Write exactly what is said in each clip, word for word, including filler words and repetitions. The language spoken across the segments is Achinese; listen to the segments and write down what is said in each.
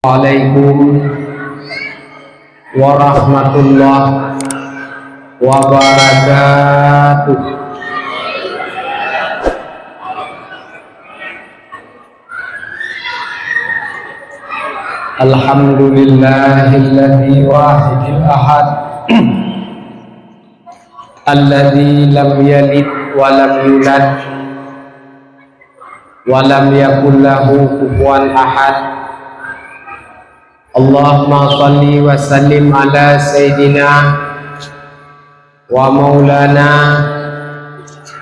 Assalamualaikum warahmatullahi wabarakatuh. Alhamdulillahilladzi wahidil ahad, alladzi lam yalid wa lam yulad, wa lam yakul lahu kufuwan ahad. Allahumma shalli wa sallim ala sayyidina wa maulana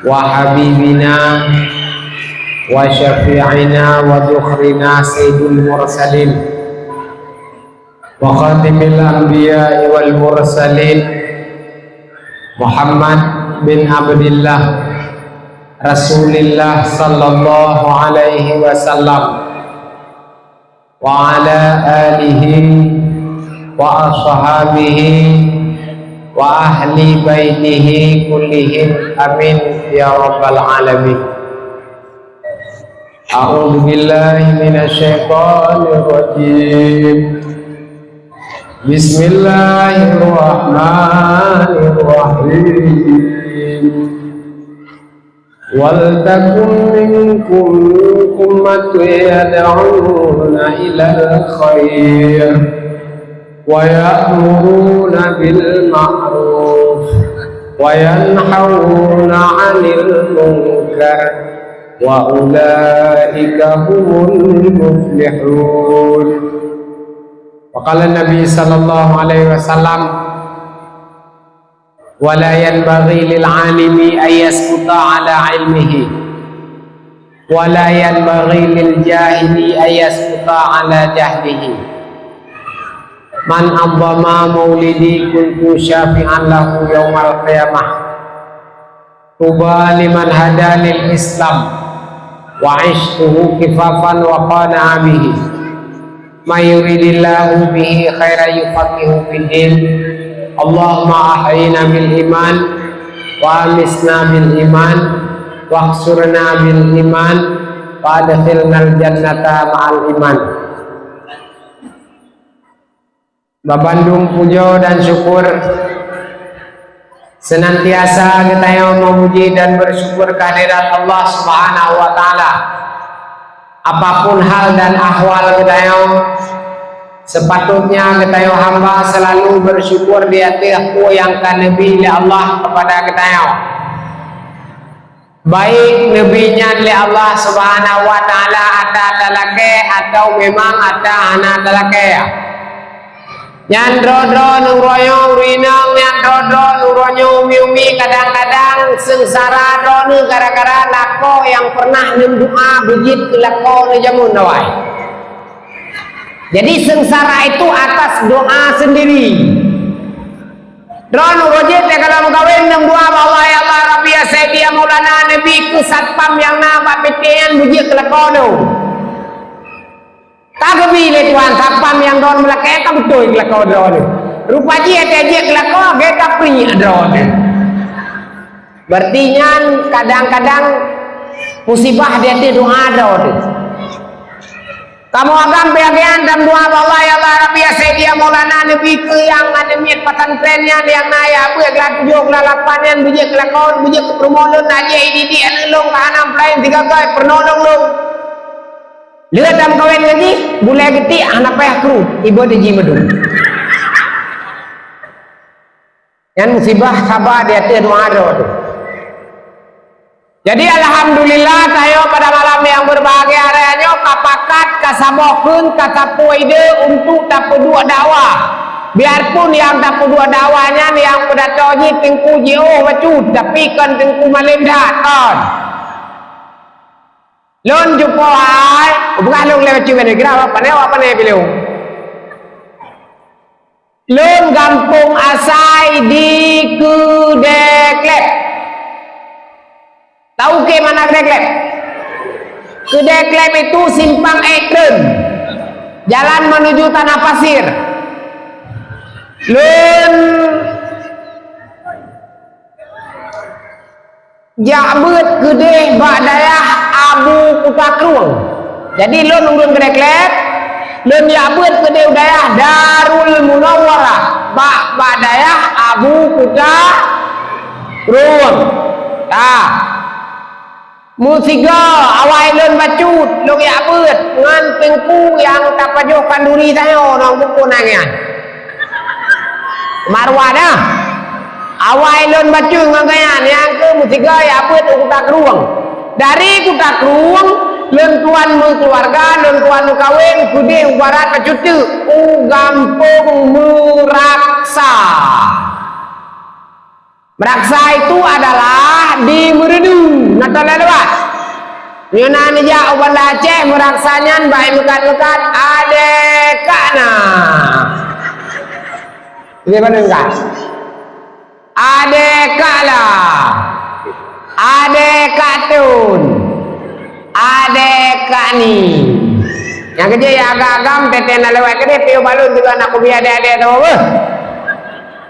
wa habibina wa syafi'ina wa dhukhrina sayyidil mursalin wa khatimil anbiya'i wal mursalin Muhammad bin Abdillah Rasulillah sallallahu alaihi wasallam wa ala alihi wa ashabihi wa ahli baitihi kullihim, amin ya rabbal alamin. A'udzu billahi minasy syaithanir rajim. Bismillahirrahmanirrahim. Waltakum minkum ummatun yad'una ilal khair wa ya'muruna bil ma'ruf wa yanhauna 'anil munkar wa ulaika humul muflihun. Wa qala Nabi sallallahu alaihi wasallam, "Wa la yanbaghi lil 'alimi an yaskuta 'ala 'ilmihi, wa la yanbaghi lil jahili an yaskuta 'ala jahlihi. Man 'azzama maulidi kuntu syafi'an lahu yaumal qiyamah. Tuba liman hada lil Islam wa 'ishtuhu kifafan wa qana'a bihi." May yuridillahu bihi khairan yufaqqihhu fid din. Allahumma ahyina bil iman, wa amitna bil iman, wahsyurna bil iman, wa adkhilnal jannata ma'al iman. Babandum pujoe dan syukur senantiasa geutanyoe meumuji dan bersyukur kehadirat Allah Subhanahu wa Ta'ala. Apapun hal dan ahwal geutanyoe, sepatutnya geutanyoe hamba selalu bersyukur di ateueh peue nyang ka neubri lé Allah kepada geutanyoe. Baik neubri nyan lé Allah Subhanahu wa Ta'ala atra talakée atawa memang atra hana talakée. Nyan droe-droe neuroe nyoe ureueng inong, nyan droe-droe neuroe nyoe umi-umi, kadang-kadang seungsara droeneuh gara-gara lakoe nyang pernah neudoa beujeuet keu lakoe neujameun awai. Jadi seungsara itu atas doa sendiri. Droeneuh roh jeuet lé ka lheueh meukawen, neudoa bak Allah, "Ya Allah, Rabbi, ya Sayyidi, ya Maulana, neubi keu satpam nyang na bak P T nyan beujeuet keu lakoe neuh." Ka geubi lé Tuhan satpam nyang droeneuh meulakée ka beutôi keu lakoe droeneuh. Rupa jih watée jeuet keu lakoe, lagée ka peunyek droeneuh. Berarti nyan kadang-kadang musibah di ateueh doa droeneuh. Kamoe agam pih lagée nyan, tameudoa bak Allah, "Ya Allah, Rabbi, ya Sayyidi, ya Maulana, neubi keu nyang aneuk miet pesantren nyan nyang na jak beuet glah tujoh glah lapan nyan beujeuet keu lakoe, beujeuet keu peurumoh lôn, na jih ididik aneuk lôn ka hana meulaén sigagai, peurunoe lôn lôn." Lheueh tameukawen ngon jih, bulée geutik hana payah kruet, iba teuji meudum. Nyan musibah saba di ateueh doa droe teuh. Jadi, alhamdulillah, tanyoe pada malam nyang berbahagia raya nyoe ka pakat, ka saboh kheun, ka sapeue ide untuk tapeuduek dakwah. Biarpun nyang tapeuduek dakwah nyan nyang peudato jih Teungku Jiôh bacut, tapi kon Teungku Malém that, kon. Lôn cupo hai, peugah lôn lé bacut, kira awak pane, awak pane bileu. Lôn gampông asai di Keudè Klep. Tahu ke mana Keudè Klep? Keudè Klep itu simpang Ék Treun, jalan menuju Tanah Pasir. Lôn jak beuet keudeh bak dayah Abu Kuta Krueng. Jadi, lôn ureuëng Keudè Klep, Lôn jak beuet keudeh u dayah Darul Munawwarah, bak, bak dayah Abu Kuta Krueng. Ka. Meusigoe awai lôn bacut, lôn jak beuet ngon teungku nyang tapajoh khanduri tanyoe ngon buku nyan. Marwah dah. Awai lôn bacut ngon gobnyan, nyang keu meusigoe jak beuet u Kuta Krueng. Dari Kuta Krueng, lôn tuan meukeuluwarga, lôn tuan meukawen, keudeh u barat bacut teuk, u gampông Meuraksa. Meuraksa itu adalah di Meureudu, na tolak lewat. Nyoe na neujak u Banda Aceh, Meuraksa nyan bak meukat-meukat Adeka na. Di mana enggak? Adeka la. Adeka tun. Adeka ni. Nyang keujeuet ya agam-agam, tete na lewat keudeh, piôh balon juga nak kubi adek-adek tu, beuh.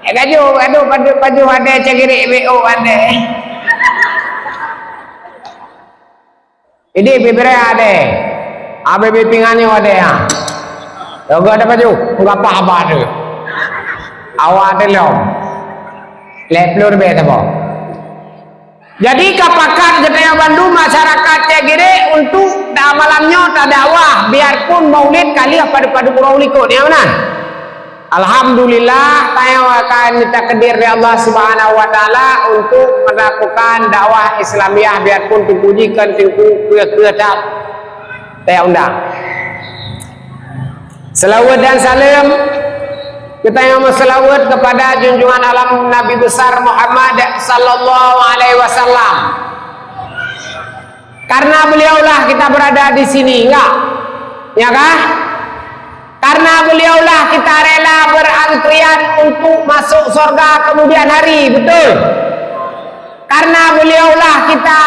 Eh, gajo, gaduh, padu, paju adek, cagirek, B O adek. Idéh bibiré adé. Abéh bipingan nyoe adé, ha. Yoga ada baju, enggak apa-apa tu. Awak ada lom. Lhèe plôh leubèh saboh. Jadi, ka pakat geutanyoe bandum masyarakat Cek Girek untuk da-, malam nyoe tadakwah, biarpun maulid ka lheueh padub-padub uroe likot, ya meunan? Alhamdulillah, tanyoe akan ditakdir lé Allah Subhanahu wa Taala untuk melakukan dakwah Islamiah, biarpun Teungku jih kon Teungku kreueh-kreueh that teuundang. Selawat dan salam geutanyoe meuselawat kepada junjungan alam Nabi besar Muhammad sallallahu alaihi wasallam. Karena beliaulah kita berada di sini, enggak? Ya kah? Karena beliaulah kita rela berantrian untuk masuk surga kemudian hari, betul? Karena beliaulah kita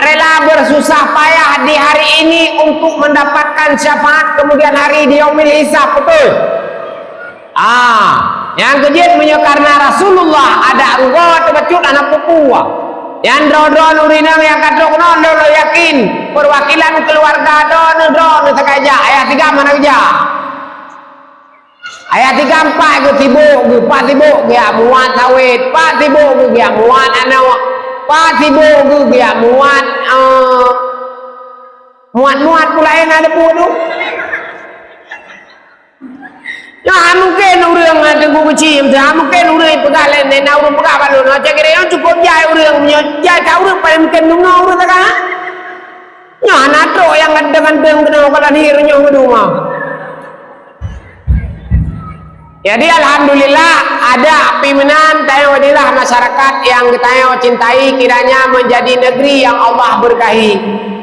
rela bersusah payah di hari ini untuk mendapatkan syafaat kemudian hari di yaumil hisab, betul? Ah, nyang keujeuet meunyoe karena Rasulullah, adak rugoe teubacut hana peue-peue. Nyan droe-droe ureueng inong nyang ka trok keunoe, lôn yakin perwakilan keuluwarga droeneuh, droeneuh sakai jak, ayah tigam hana geujak. Ayah tigam pat geuh sibok geuh, pat sibok geuh jak muat sawét, pat sibok geuh jak muat aneuëk, pat sibok geuh jak muat, eh, muat-muat pula nyang na debu tu. Nyoe hana mungken ureueng, eh, Teungku Keuchik, hana mungken ureueng peugah lé, na ureueng peugah bak lôn, "Oh, Cek Girek nyoe cukôp jai ureueng, nyoe jai that ureueng paléng mungken deungoe ureueng takah." Nyoe hana trok nyang ganteng-ganteng keunoe ka lahé nyoe meuduma. Jadi, alhamdulillah, ada pimpinan tanyoe inilah masyarakat yang tanyoe cintai, kiranya menjadi negeri yang Allah berkahi,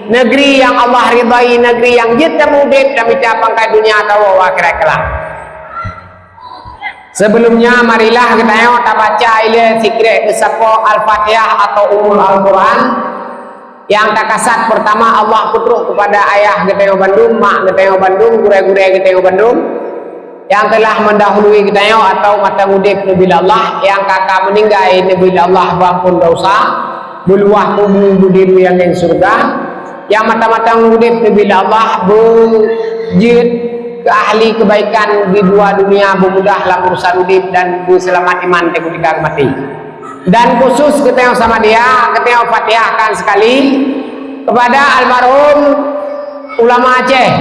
negeri yang Allah ridai, negeri yang jeuet tameuudép dan mita pangkat dunia atawa akhirat kelak. Sebelumnya, marilah geutanyoe tabaca ilée sikrek geusapo Al-Fatihah atau Ummul Al-Quran. Nyang takasat, pertama, Allah peutrok kepada ayah geutanyoe bandum, mak geutanyoe bandum, gurée-gurée geutanyoe bandum, nyang telah mendahului geutanyoe atau mantong udeb neubila Allah, nyang ka ka meuninggai neubila Allah beuampon desya, beuluwah kubu beudiru nyang ngon syeuruga, nyang mantong-mantong udeb neubila Allah beujeuet keu ahli keubaikan di dua dunia, beumudah lam urusan udeb dan beuseulamat iman teuh keudika geumaté. Dan khusus geutanyoe Samadiyah, geutanyoe fatihahkan sekali kepada almarhum ulama Aceh,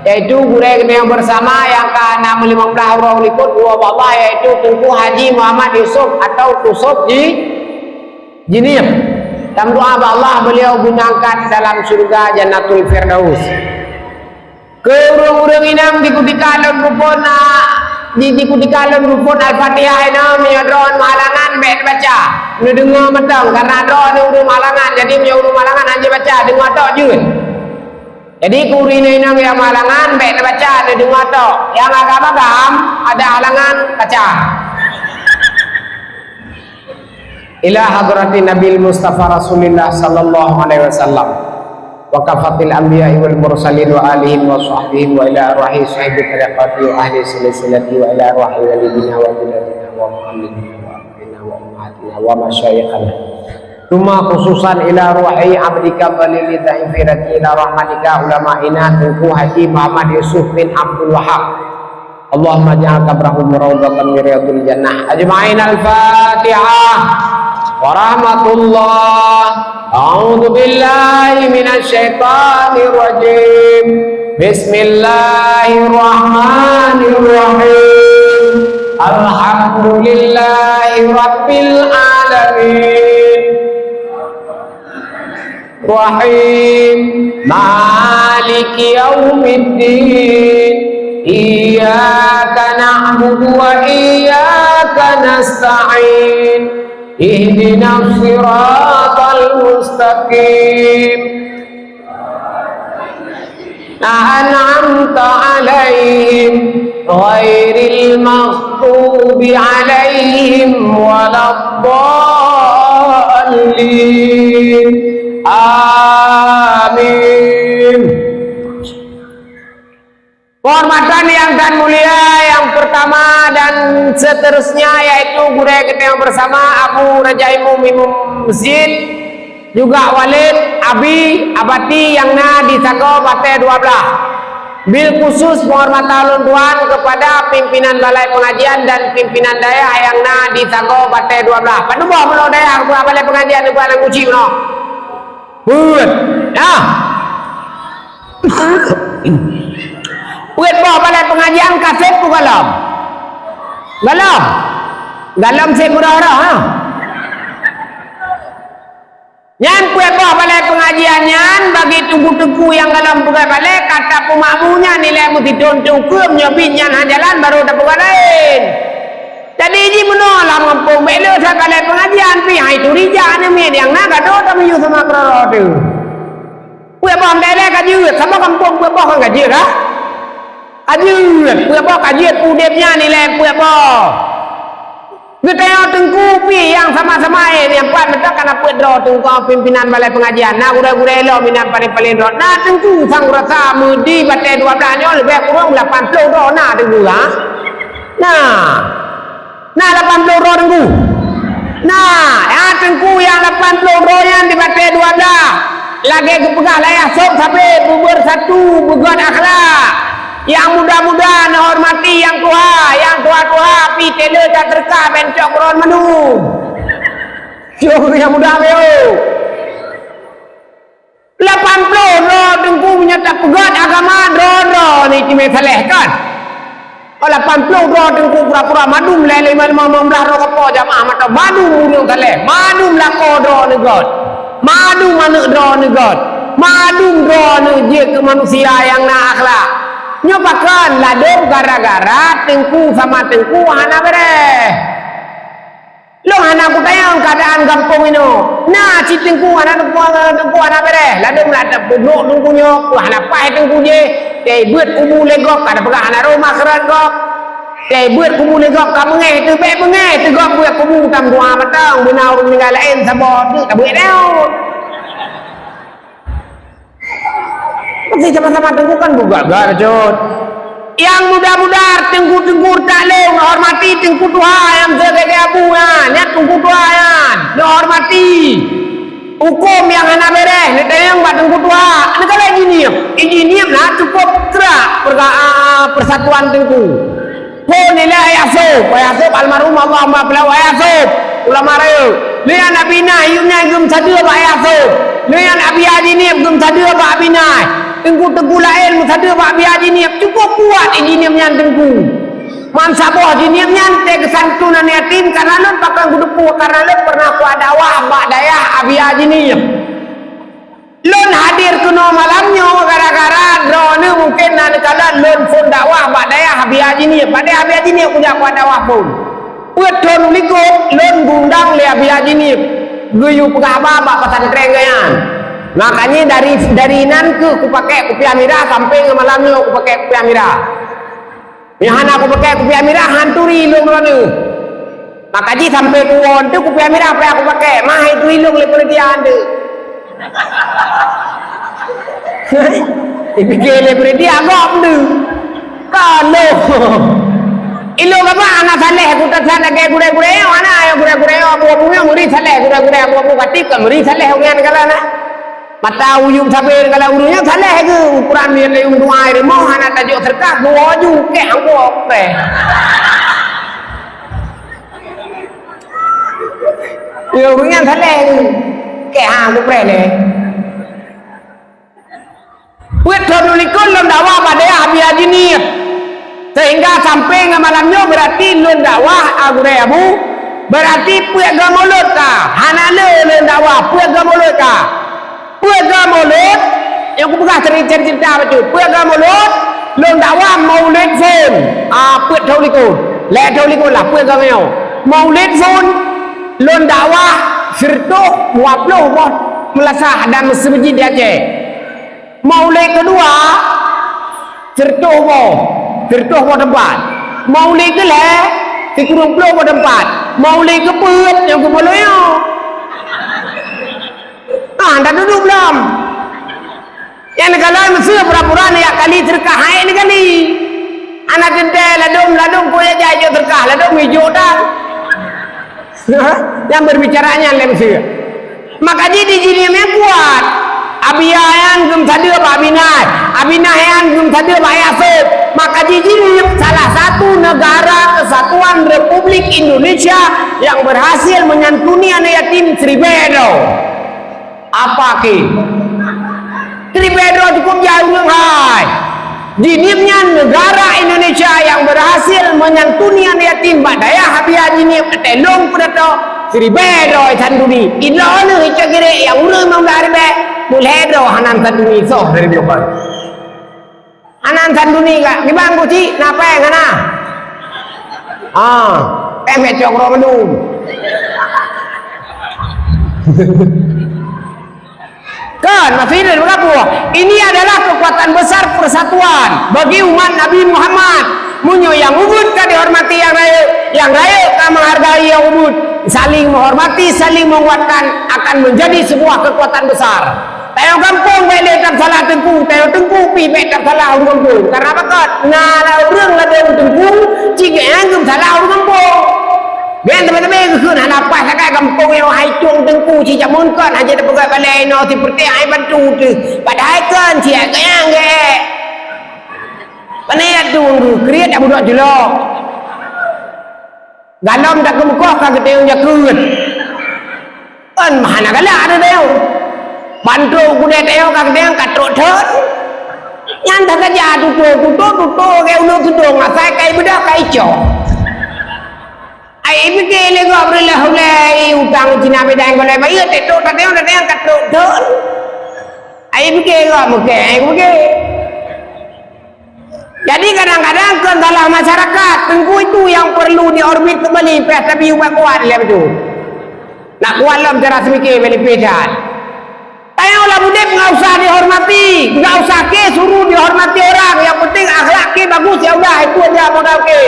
yaitu gurée geutanyoe bersama nyang ka na meulimong blaih uroe likot, dua bak Allah, yaitu Teungku Haji Muhammad Yusuf atau Tusop di Jeunieb. Tameudoá bak Allah, beliau geuangkat dalam syeuruga Jannatul Firdaus. Keu ureuëng-ureuëng inong di kutika lôn peuphon, a, di, di kutika lôn peuphon Al-Fatihah inong, meunyoe droeneuh meuhalangan, bék neubaca. Neudeungoe mantong, karna droeneuh ureuëng meuhalangan, jadi meunyoe ureuëng meuhalangan hana jibaca, deungoe tok jeuet. Jadi, keu ureuëng inong nyang meuhalangan, bék neubaca, neudeungoe tok. Nyang agam-agam, ada halangan, baca. Ila hadratin Nabil Mustafa Rasulillah sallallahu alaihi wasallam, wa kafatil anbiya'i wal mursalin wa alihim wa sahbihim, wa ila arwahi sahibi tariqati wa ahli silsilati, wa ila arwahi walidina wa jadidina wa muallimina wa abina wa ummahatina wa masyayikhana. Tsumma khususan ila ruhi abdika balil dzaifi raqi ila rahmatika ulama'ina Teungku Haji Muhammad Yusuf bin Abdul Wahab. Allahumma ja'al qabrahum raudhatan min riyadhil jannah. Ajma'in al-Fatihah. Warahmatullah. A'udzu billahi minasy syaithanir rajim. Bismillahirrahmanirrahim. Alhamdulillahi rabbil alamin. Rahim. Maliki yaumiddin. Iyyaka na'budu wa iyyaka nasta'in. Ihdinas siratal mustaqim. An'amta 'alaihim ghairil maghdubi 'alaihim waladdallin. Amin. Penghormatan yang tan mulia yang pertama dan seterusnya yaitu gurée geutanyoe bersama Abu Raja Imum, Imum Masjid, juga Walid, Abi, Abati nyang na di Sagoe Batée dua belas. Bil khusus penghormatan ulôn tuan kepada pimpinan balai pengajian dan pimpinan dayah nyang na di Sagoe Batée dua belas. Padub boh meunoe dayah ketua balai pengajian di Padang Kuci meunoe? Peuet. Nah. Peuet boh balai pengajian ka sép peue gohlom? Gohlom. Gohlom sép meuroh-roh, ha? Nyan peuet boh balai pengajian nyan bagi teungku-teungku nyang gohlom peugöt balai ka tapeumakmu nyan ilée meusithon teungku nyoe bit nyan hana jalan barô tapeugot laén. Jadi jimeunoe lam gampông bèk le that balai pengajian pih hai tu rijak aneuk miet nyang na gadôh tamiyueb sama keurara teuh. Peuet boh meudailée ka jeuet, saboh gampông peuet boh kan ka jeuet, ha? Ka jeuet, peuet boh ka jeuet udeb nyan ilée peuet boh. Geutanyoe teungku pih nyang sama-sama, eh, nyang pat meutak kana peuet droe teungku pimpinan balai pengajian. Na gurée-gurée ilong minan paléng-paléng droe. Na teungku sang rasa meudi batée dua blah nyoe leubeh kurong lapan ploh droe na teungku, ha? Na. Na lapan ploh droe teungku. Na, ya teungku nyang lapan ploh droe nyan di batée dua blah. Lagée geupeugah layah sôb sabe beubersatu beugöt akhlak. Nyang muda-muda neuhormati nyang tuha, nyang tuha-tuha pih teuh le that teuka bencok keuron mandum. Yo nyang muda yo. Lapan ploh droe teungku meunyoe tapeugöt agama droe-droe ni istimewa saleh kan? Oh, lapan ploh droe teungku pura-pura mandum lé lima, lima, enam blah droe kapo jamaah mata mandum ureuëng saleh, mandum lakoe droe neugöt, mandum aneuk droe neugöt, mandum droe neujeuet keu manusia nyang na akhlak. Nyoe pakon ladôm gara-gara teungku sama teungku hana beureh. Lôn hana kutanyong keuadaan gampông inoe. Na cit teungku hana teungku, teungku hana beureh. Ladôm lam teupeuduek teungku nyoe, peue hana paih teungku jih. Teuh beuet kubu lé gob, ka tapeugah hana rhoma keurat gob. Teuh beuet kubu lé gob, ka beungéh teuh, bèk beungéh teuh gob beuet kubu tam dua mantong. Beuna ureuëng ninggai laén saboh teuk tabeuet lewat. Mesti sama-sama teungku kan buka-buka cut. Yang muda-muda, teungku-teungku taklong, hormati teungku tuha nyang sebagai abu nyan, nyan teungku tuha nyan, neuhormati. Huköm nyang hana beureh, neutanyong bak teungku tuha, neukalon jiniep. Jiniep na cukup krak perga-, ah, persatuan teungku. Phon ilée Ayah Sop, Ayah Sop almarhum Allahumma fil Ayah Sop, ulama rayeuk. Lé nyan Abi Nah, yum nyan geumeusadeue bak Ayah Sop. Lé nyan Abi Haji Niep geumeusadeue bak Abi Nah. Teungku-teungku laén meusadeue bak Abi Haji Niep. Cukup kuat jiniep nyan teungku. Man saboh jiniep nyan teuh geusantu aneuk yatim, karena lôn pakon kuteupeu, karena lôn pernah kuat dakwah bak dayah Abi Haji Niep. Lôn hadir keunoe malam nyoe gara-gara droeneuh mungken na neukalon lôn phon dakwah bak dayah Abi Haji Niep. Bak dayah Abi Haji Niep kujak kuat dakwah phon. Peuet thon likot lôn geundang lé Abi Haji Niep geuyue peugah haba bak pesantren geuh nyan. Makanya dari, dari inan keuh kupakèk kupiah mirah sampai ngon malam nyoe kupakèk kupiah mirah. Nyang hana kupakèk kupiah mirah, han turi lôn droeneuh. Maka jih sampai kuwoe teuh kupiah mirah payah kupakèk, mah hai turi lôn lé panitia teuh. Ipike lé panitia gob teuh. Ka lôn. Ilôn gabak hana saléh, kutasat lagée gurée-gurée nyoe, hana, ya gurée-gurée nyoe, abu-abu nyoe meuri saléh, gurée-gurée abu-abu katik ka meuri saléh, ureuëng nyan kala na. Mata uyueb sabe kala ureuëng nyoe saléh geuh, ukuran miyueb layueng dua rumoh hana tajok seureukah, dua ju keh angkok preh. Ya, ureuëng nyan saléh geuh, keh ha kupreh lé. Peuet thon likot lôn dakwah bak dayah Abi Haji Niet, sehingga sampai ngon malam nyoe, berarti lôn dakwah, a, gurée abu, berarti peuet go mulod ka, hana le lôn dakwah, peuet go mulod ka. Peuet go mulod, nyang kupeugah cerita-cerita bacut, peuet go mulod, lôn dakwah maulid phon, a, peuet thon likot, lhée thon likot lah, peuet go nyoe. Maulid phon, lôn dakwah sireutôh dua ploh boh meulasah dan meuseumijit di Aceh. Maulid keudua, sireutôh boh, sireutôh boh teumpat. Maulid keulhée, sikureueng ploh boh teumpat. Maulid keupeuet, nyang keupeuet nyoe. Ah, dak dudoe lom. Nyang neukalon meuseu pura-pura neujak kali seureukah hai neukali. Hana teuntée ladôm, ladôm keu jai jok seureukah, ladôm ijok tan. Nyang berbicara nyan lé meuseu. Maka jih di Jeunieb nyang kuat. Abia nyan geumeusadeue bak Abinah. Abinah nyan geumeusadeue bak Yaseb. Maka jih Jeunieb salah satu negara kesatuan Republik Indonesia yang berhasil menyantuni anak yatim seribée droe. Apa keuh? Siribée droe cukôp jai ureuëng hai. Jeunieb nyan negara Indonesia nyang berhasil menyantuni anak yatim bak dayah Abia Jeunieb, Telong Peudato, siribée droe santuni. Idroe lheueh icok girek nyang ureuëng limong blaih ribée, peuet lhée droe hana santuni soh dari Tuhan. Hana santuni ka, kiban kucik, na péng hana? Ah, péng mecok roh mandum. Kan, masih ada berapa? Ini adalah kekuatan besar persatuan bagi umat Nabi Muhammad. Meunyoe nyang ubit ka dihormati nyang rayeuk, nyang rayeuk ka menghargai nyang ubit. Saling menghormati, saling menguatkan akan menjadi sebuah kekuatan besar. Tanyoe gampông bék lé tasalah teungku, tanyoe teungku pih bék tasalah ureuëng gampông. Karena pakon? Na ureuëng ladôm teungku, cit geuanggeuem salah ureuëng gampông. Bék teumé-teumé geukheun hana paih sagai gampông nyoe hai tueng teungku, cit jameun kon hana tapeugah balée inoe sipeurti hai bantu teuh. Padahai kon siat geuanggeuem. Pane ya tueng geuh kriet dak budok jeulo. Galom takeumeukoh ka geuteueng jakeuet. Kan hana galak ada teueng. Bantu kudée teueng ka geuteueng ka trok thon. Nyan dah saja tutoe, tutoe, tutoe, ke ulôn tudong, asai kai beudôh kai cok. Ai pike lé gob reulah ulée utang Cina bidang golai bayeue teuk tateueng, tateueng ka trok thon. Ai pike gob meuke, ai pike. Jadi kadang-kadang keundalah masyarakat, teungku itu yang perlu diorbit kembali, pih tabi ubat kuat lé beutôi. Nak kuat lom cara semike beli pedan. Tanyoe lam udeb enggak usah dihormati, enggak usah ke suruh dihormati orang, yang penting akhlak ke bagus, ya udah itu aja modal ke.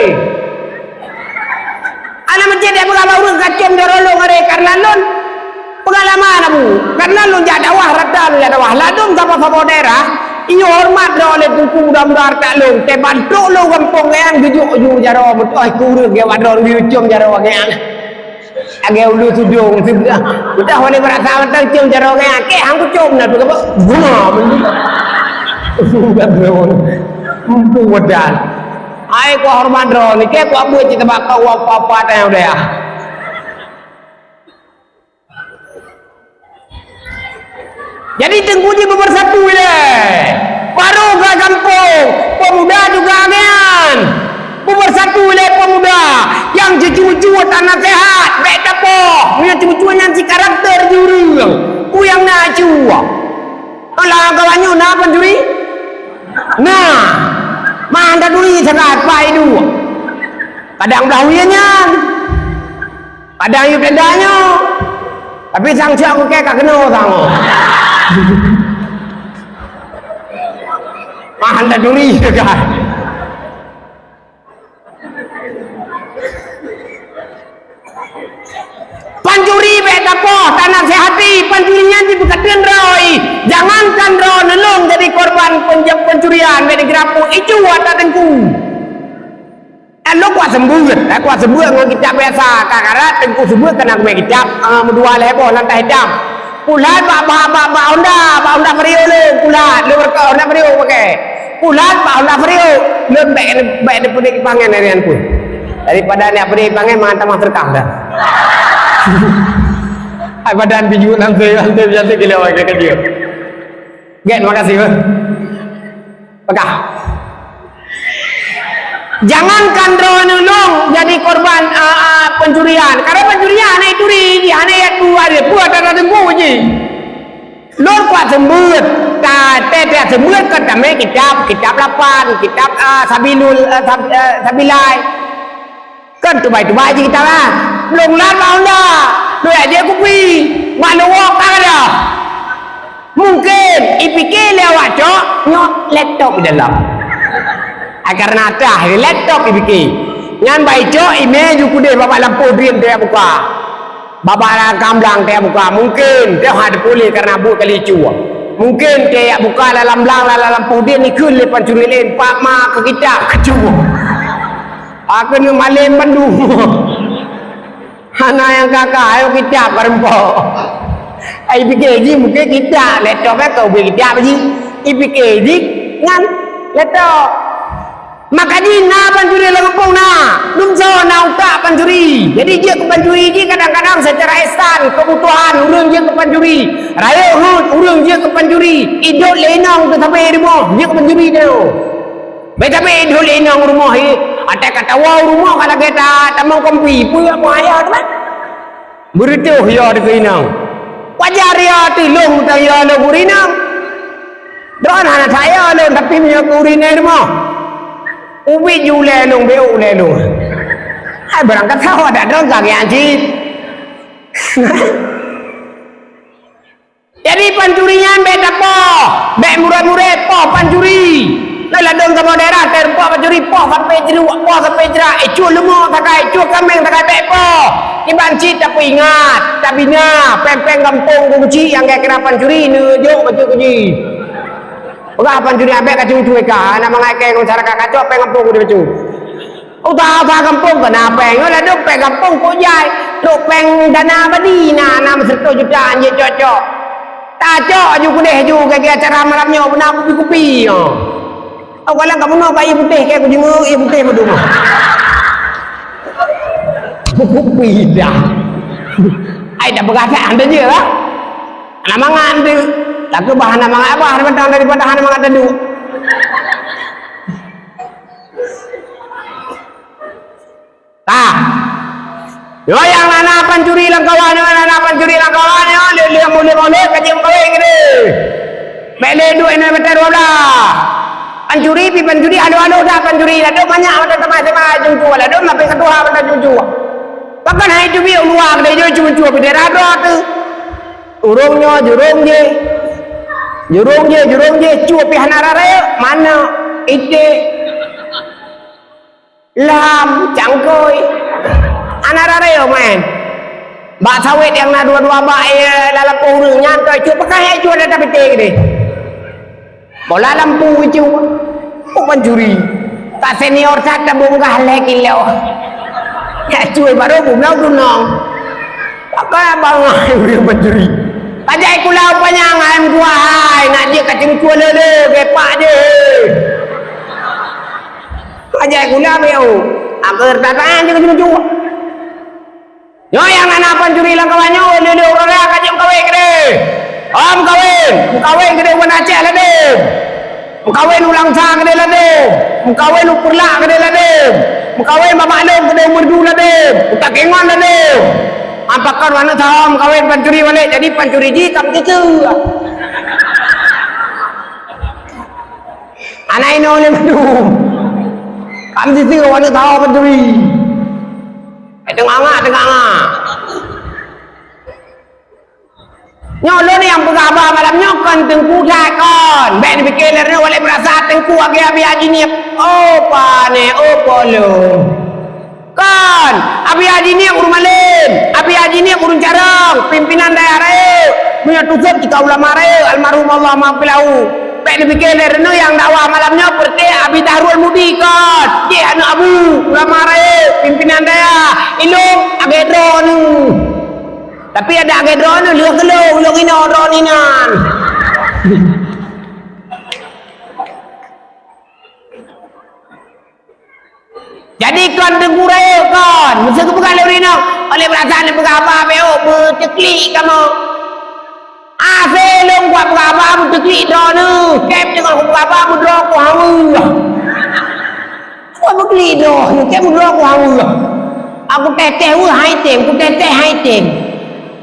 Anak masjid dia peugah bak ureuëng kacém dia rolong hari karena lon. Pengalaman Abu, karena lôn jak dakwah, rata lôn jak dakwah. Ladôm saboh-saboh daerah, iyo hormat droe lé teungku muda-muda rata lôn. Teubantuk lôn gampông geuyan geujok ju jaroe meutoh kureueng geuwat droe geucom jaroe geuyan. Agée ulu tudong sudah. Udah wali berasa mantang com jaroe geuyan. Keh hang kucom na tu gabak. Bunga meundi. Bukan droe. Empu wedan. Ai ku hormat droe ni keh ku abuet cit tabak kau apa-apa tayang udah ya. Jadi teungku jih beubersatu ilée. Barô ka gampông, peumuda juga nyan. Beubersatu ilée peumuda. Nyang cucu-cucu tanaseuhat, bék tapoh. Nyang cucu-cucu nyan si karakter jureueng. Ku nyang na cuwa. Alah kawan nyoe na pencuri? Nah, mantah duri sagat pai dua. Kadang belah wie nyan. Padang yub tenda nyoe. Tapi sang siak kukée ka keunoe sang. Mah hana duri kan. Pancuri bék tapoh, tanasehati, pancuri nyan jipeukateun droe. Jangankan droe neulong jadi korban penja-, pencurian, bék digeurapu icu ata teungku. Lôn kuat seumbeuet, eh, kuat seumbeuet ngon kitab biasa. Ka karat teungku seumbeuet keunan kubèe kitab, eh, meudua lhèe boh lam tas itam. Pulat bak, bak, bak, bak Honda, bak Honda Vario lôn, pulat, lôn reuka Honda Vario pakai. Pulat bak Honda Vario, lôn bèk, bèk dipeudik pangen dari nyan pun. Daripada nyak peudik pangen, mangat tamah seudeukah dah. Hai badan bijou nanti, nanti biasa gila pakai kerja. Gèt, makasih, beuh. Peugah. Jangankan droeneuh lôn jadi korban, a, a, pencurian. Karena pencurian hana ituri jih, hana yat dua dia, buat ada tunggu jih. Lôn kuat seumbeuet, ta-, te-, te-, seumbeuet kon tamè kitab, kitab lapan, kitab, a, Sabilul, a, Sab-, a, Sabilai. Kan tubai-tubai jih kitab, ah. Lôn lat bak Honda. Lôn jak jép kupi. Bak lôn wok ka dah. Mungken ipike lé awak cok, nyoe laptop di dalam. Ai karena tah laptop ipike. Nyan bai cok ime ju keudeh bak lampôh drien teuh buka. Bak lam gamblang teuh buka. Mungken teuh hana teupeu lé karena buet kali cue. Mungken teuh buka lam gamblang lam lampôh drien ikheun lé pancuri laén, "Pak, ma keu kitab keu cue." Aku ni malem bandum. Hana nyang ka-ka, ayo kitab ka reumpok. Ai pike jih mungken kitab, laptop ka ubé kitab jih. Ipike jih nyan laptop. Maka jih na pancuri lam gampông na. Dumsoe na utak pancuri. Jadi jeuet keu pancuri jih kadang-kadang secara ihsan, kebutuhan ureueng jeuet keu pancuri. Rayeuk heuet ureueng jeuet keu pancuri. Idot lé inong teuh sabe rumoh jeuet keu pancuri teuh. Bèk sabe idhôt lé inong rumoh, hi. Atai ka tawoe rumoh ka lagèe ta-, tamong kompi. Peue buet ayah teuh, kan? Beureutoh yo teuh keu inong. Wajar yo teuh lôn meutan yo lôn keu inong. Droen hana that yo lôn, tapi meunyoe keu ureueng inong rumoh. Ubit ju ulèe lôn, bèk ulèe lôn. Hai barangkasoe adak droen ka nyan cit. Jadi pancuri nyan bèk tapoh, bèk murèt-murèt poh pancuri. Nah, ladôm kamoe daerah, teureupok pancuri, poh sampoe jruek, poh sampoe jrak, eh, cue leumo sagai, cue kaméng sagai, bèk poh. Kiban cit tapeuingat, tabina, péng-péng gampông geuchik nyang kira pancuri, neujok bacut keu jih. Peugah pancuri abéh ka cucue ka, hana mangat keu masyarakat kacok péng gampông geuchik. Usaha-usaha gampông keu na péng, nyoe ladôm péng gampông kok jai. Trok péng dana abadi na, na meuseureutoh juta jih cok-cok. Tacok aju keudeh ju keu acara malam nyoe beuna kupi-kupi nyoe. Awak galak ka bunoe ka ié putéh, keu kujeungeuk ié putéh meudum. Kupi dah. Ai dah peugah that hana jeuet lah. Hana mangat tu. Takeu bah hana mangat abah, hana mantong daripada hana mangat teuduk. Tah. Nyoe nyang na-na pancuri lam kawan, nyoe na-na pancuri lam kawan, nyoe lheueh-lheueh mulod-mulod ka jeuet meukawen keudeh. Bèk lé duek inong mata dua blah. Pancuri pi pancuri, alo-alo dah pancuri. Ladôm manyak mata teuma-teuma cucu, ladôm lapeh ka tuha mata cucu. Pakon hai teubiet u luwa keudeh jeuet cucu pi daerah droe teuh. Ureueng nyoe jurông jih. Jurông jih, jurông jih, cucu pi hana rayeuk, manok, iték. Lam, cangkôi. Hana rayeuk maén. Bak sawét nyang na dua-dua bak, eh, lam lampôh ureueng nyan, toh cut, pakon hai cut ata pité keudeh. Bola lampu cut. Oh, pancuri. Ka senior that tabonggah lhèe kilo. Nyak cut baru bublau dunong. Pakon abang hai ureueng pancuri. Ka jai kula panyang hai meutuah hai, nak jeuet ka ceungkua lé-lé, gepak jih. Ka jai gula beu. Akhé tatangan jih keuju-keuju. Nyoe nyang na-na pancuri lam kawan nyoe, lé-lé ureueng raya ka jeuet meukawen keudeh. Oh, meukawen, meukawen keudeh u Banda Aceh ladôm. Meukawen u Langsa keudeh ladôm. Meukawen u Peureulak keudeh ladôm. Meukawen bak Mak Lôn keudeh u Meureudu ladôm. U Takengon ladôm. Pakon aneuk sahoe meukawen pancuri balek, jadi pancuri jih ka meuteuseu. Aneuk inong lé mandum. Ka meuteuseu aneuk sahoe pancuri. Eh, teungangah, teungangah. Nyoe lôn nyang peugah haba malam nyoe kon teungku that kon. Bèk neupike lé droeneuh, walek meurasa teungku lagèe Abi Haji Niep. Oh, pané, oh, polong. Kon, Abi Haji Niep ureueng malém, Abi Haji Niep ureueng carông, pimpinan dayah rayeuk. Meunyoe tusot cit ka ulama rayeuk, almarhum Allah maghfir lahu. Bék neupike lé, reuneueng nyang dakwah malam nyoe peureté Abi Zahrul Mudi kon. Jih aneuk Abu, ulama rayeuk, pimpinan dayah. Ilôn agak droeneuh. Tapi adak agak droeneuh, lheueh geulong, lheueh inoe droeneuh inan. Jadi kon teungku rayeuk kon, meuseuti geupeugah lé ureueng inong, oleh beurasa neupeugah haba, "Beuteuklik kamoe." Asé lôn kuat peugah haba, beuteuklik droeneuh, kém deungon kupeugah haba, meudroe kuhaweueh. Kuat beuklik droeneuh, kém meudroe kuhaweueh. Aku teh-teh weueh hai tem, ku teh-teh hai tem.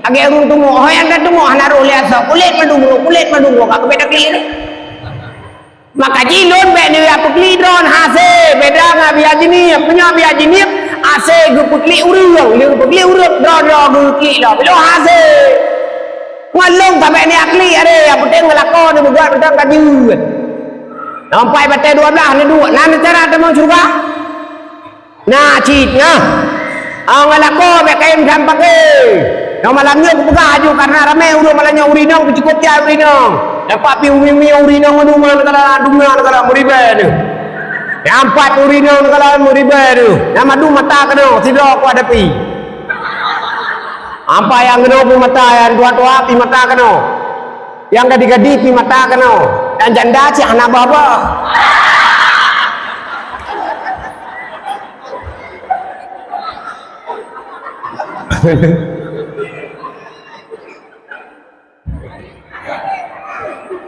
Agak ureueng tumoe, ho nyang ka tumoe hana roh lé asoe, kulét mandum roh, kulét mandum roh, ka keubeda klik. Maka jih lôn bék neuya peuklik droeneuh hasé, beda ngon Abi Haji Nip. Meunyoe Abi Haji Nip, hasé geupeuklik ureueng, lé geupeuklik ureueng, droe-droe geuklik lom. Lôn hasé. Ngon lôn ka bék neuya klik, aré, nyang peunteng ngon lakoe neuh beugöt mantong ka jeuet. Nampai batée dua blaih neuduek, na neucara tamong syeuruga? Na cit nyoe. Awai ngon lakoe bék kayém that pake. Nyoe malam nyoe kupeugah aju, karena ramé ureueng malam nyoe, ureueng inong pih cukôp jai ureueng inong. Dapat pih umi-umi ureueng inong mandum, na neugala, dum na neugala meuribée nyoe. Nyang pat ureueng inong neugala meuribée nyoe. Nyang mandum mata keunoe, sidroe kuhadapi. Ampai nyang keunoe pih mata, nyang tuha-tuha pih mata keunoe. Nyang gadi-gadi pih mata keunoe, dan janda cit hana bah-bah.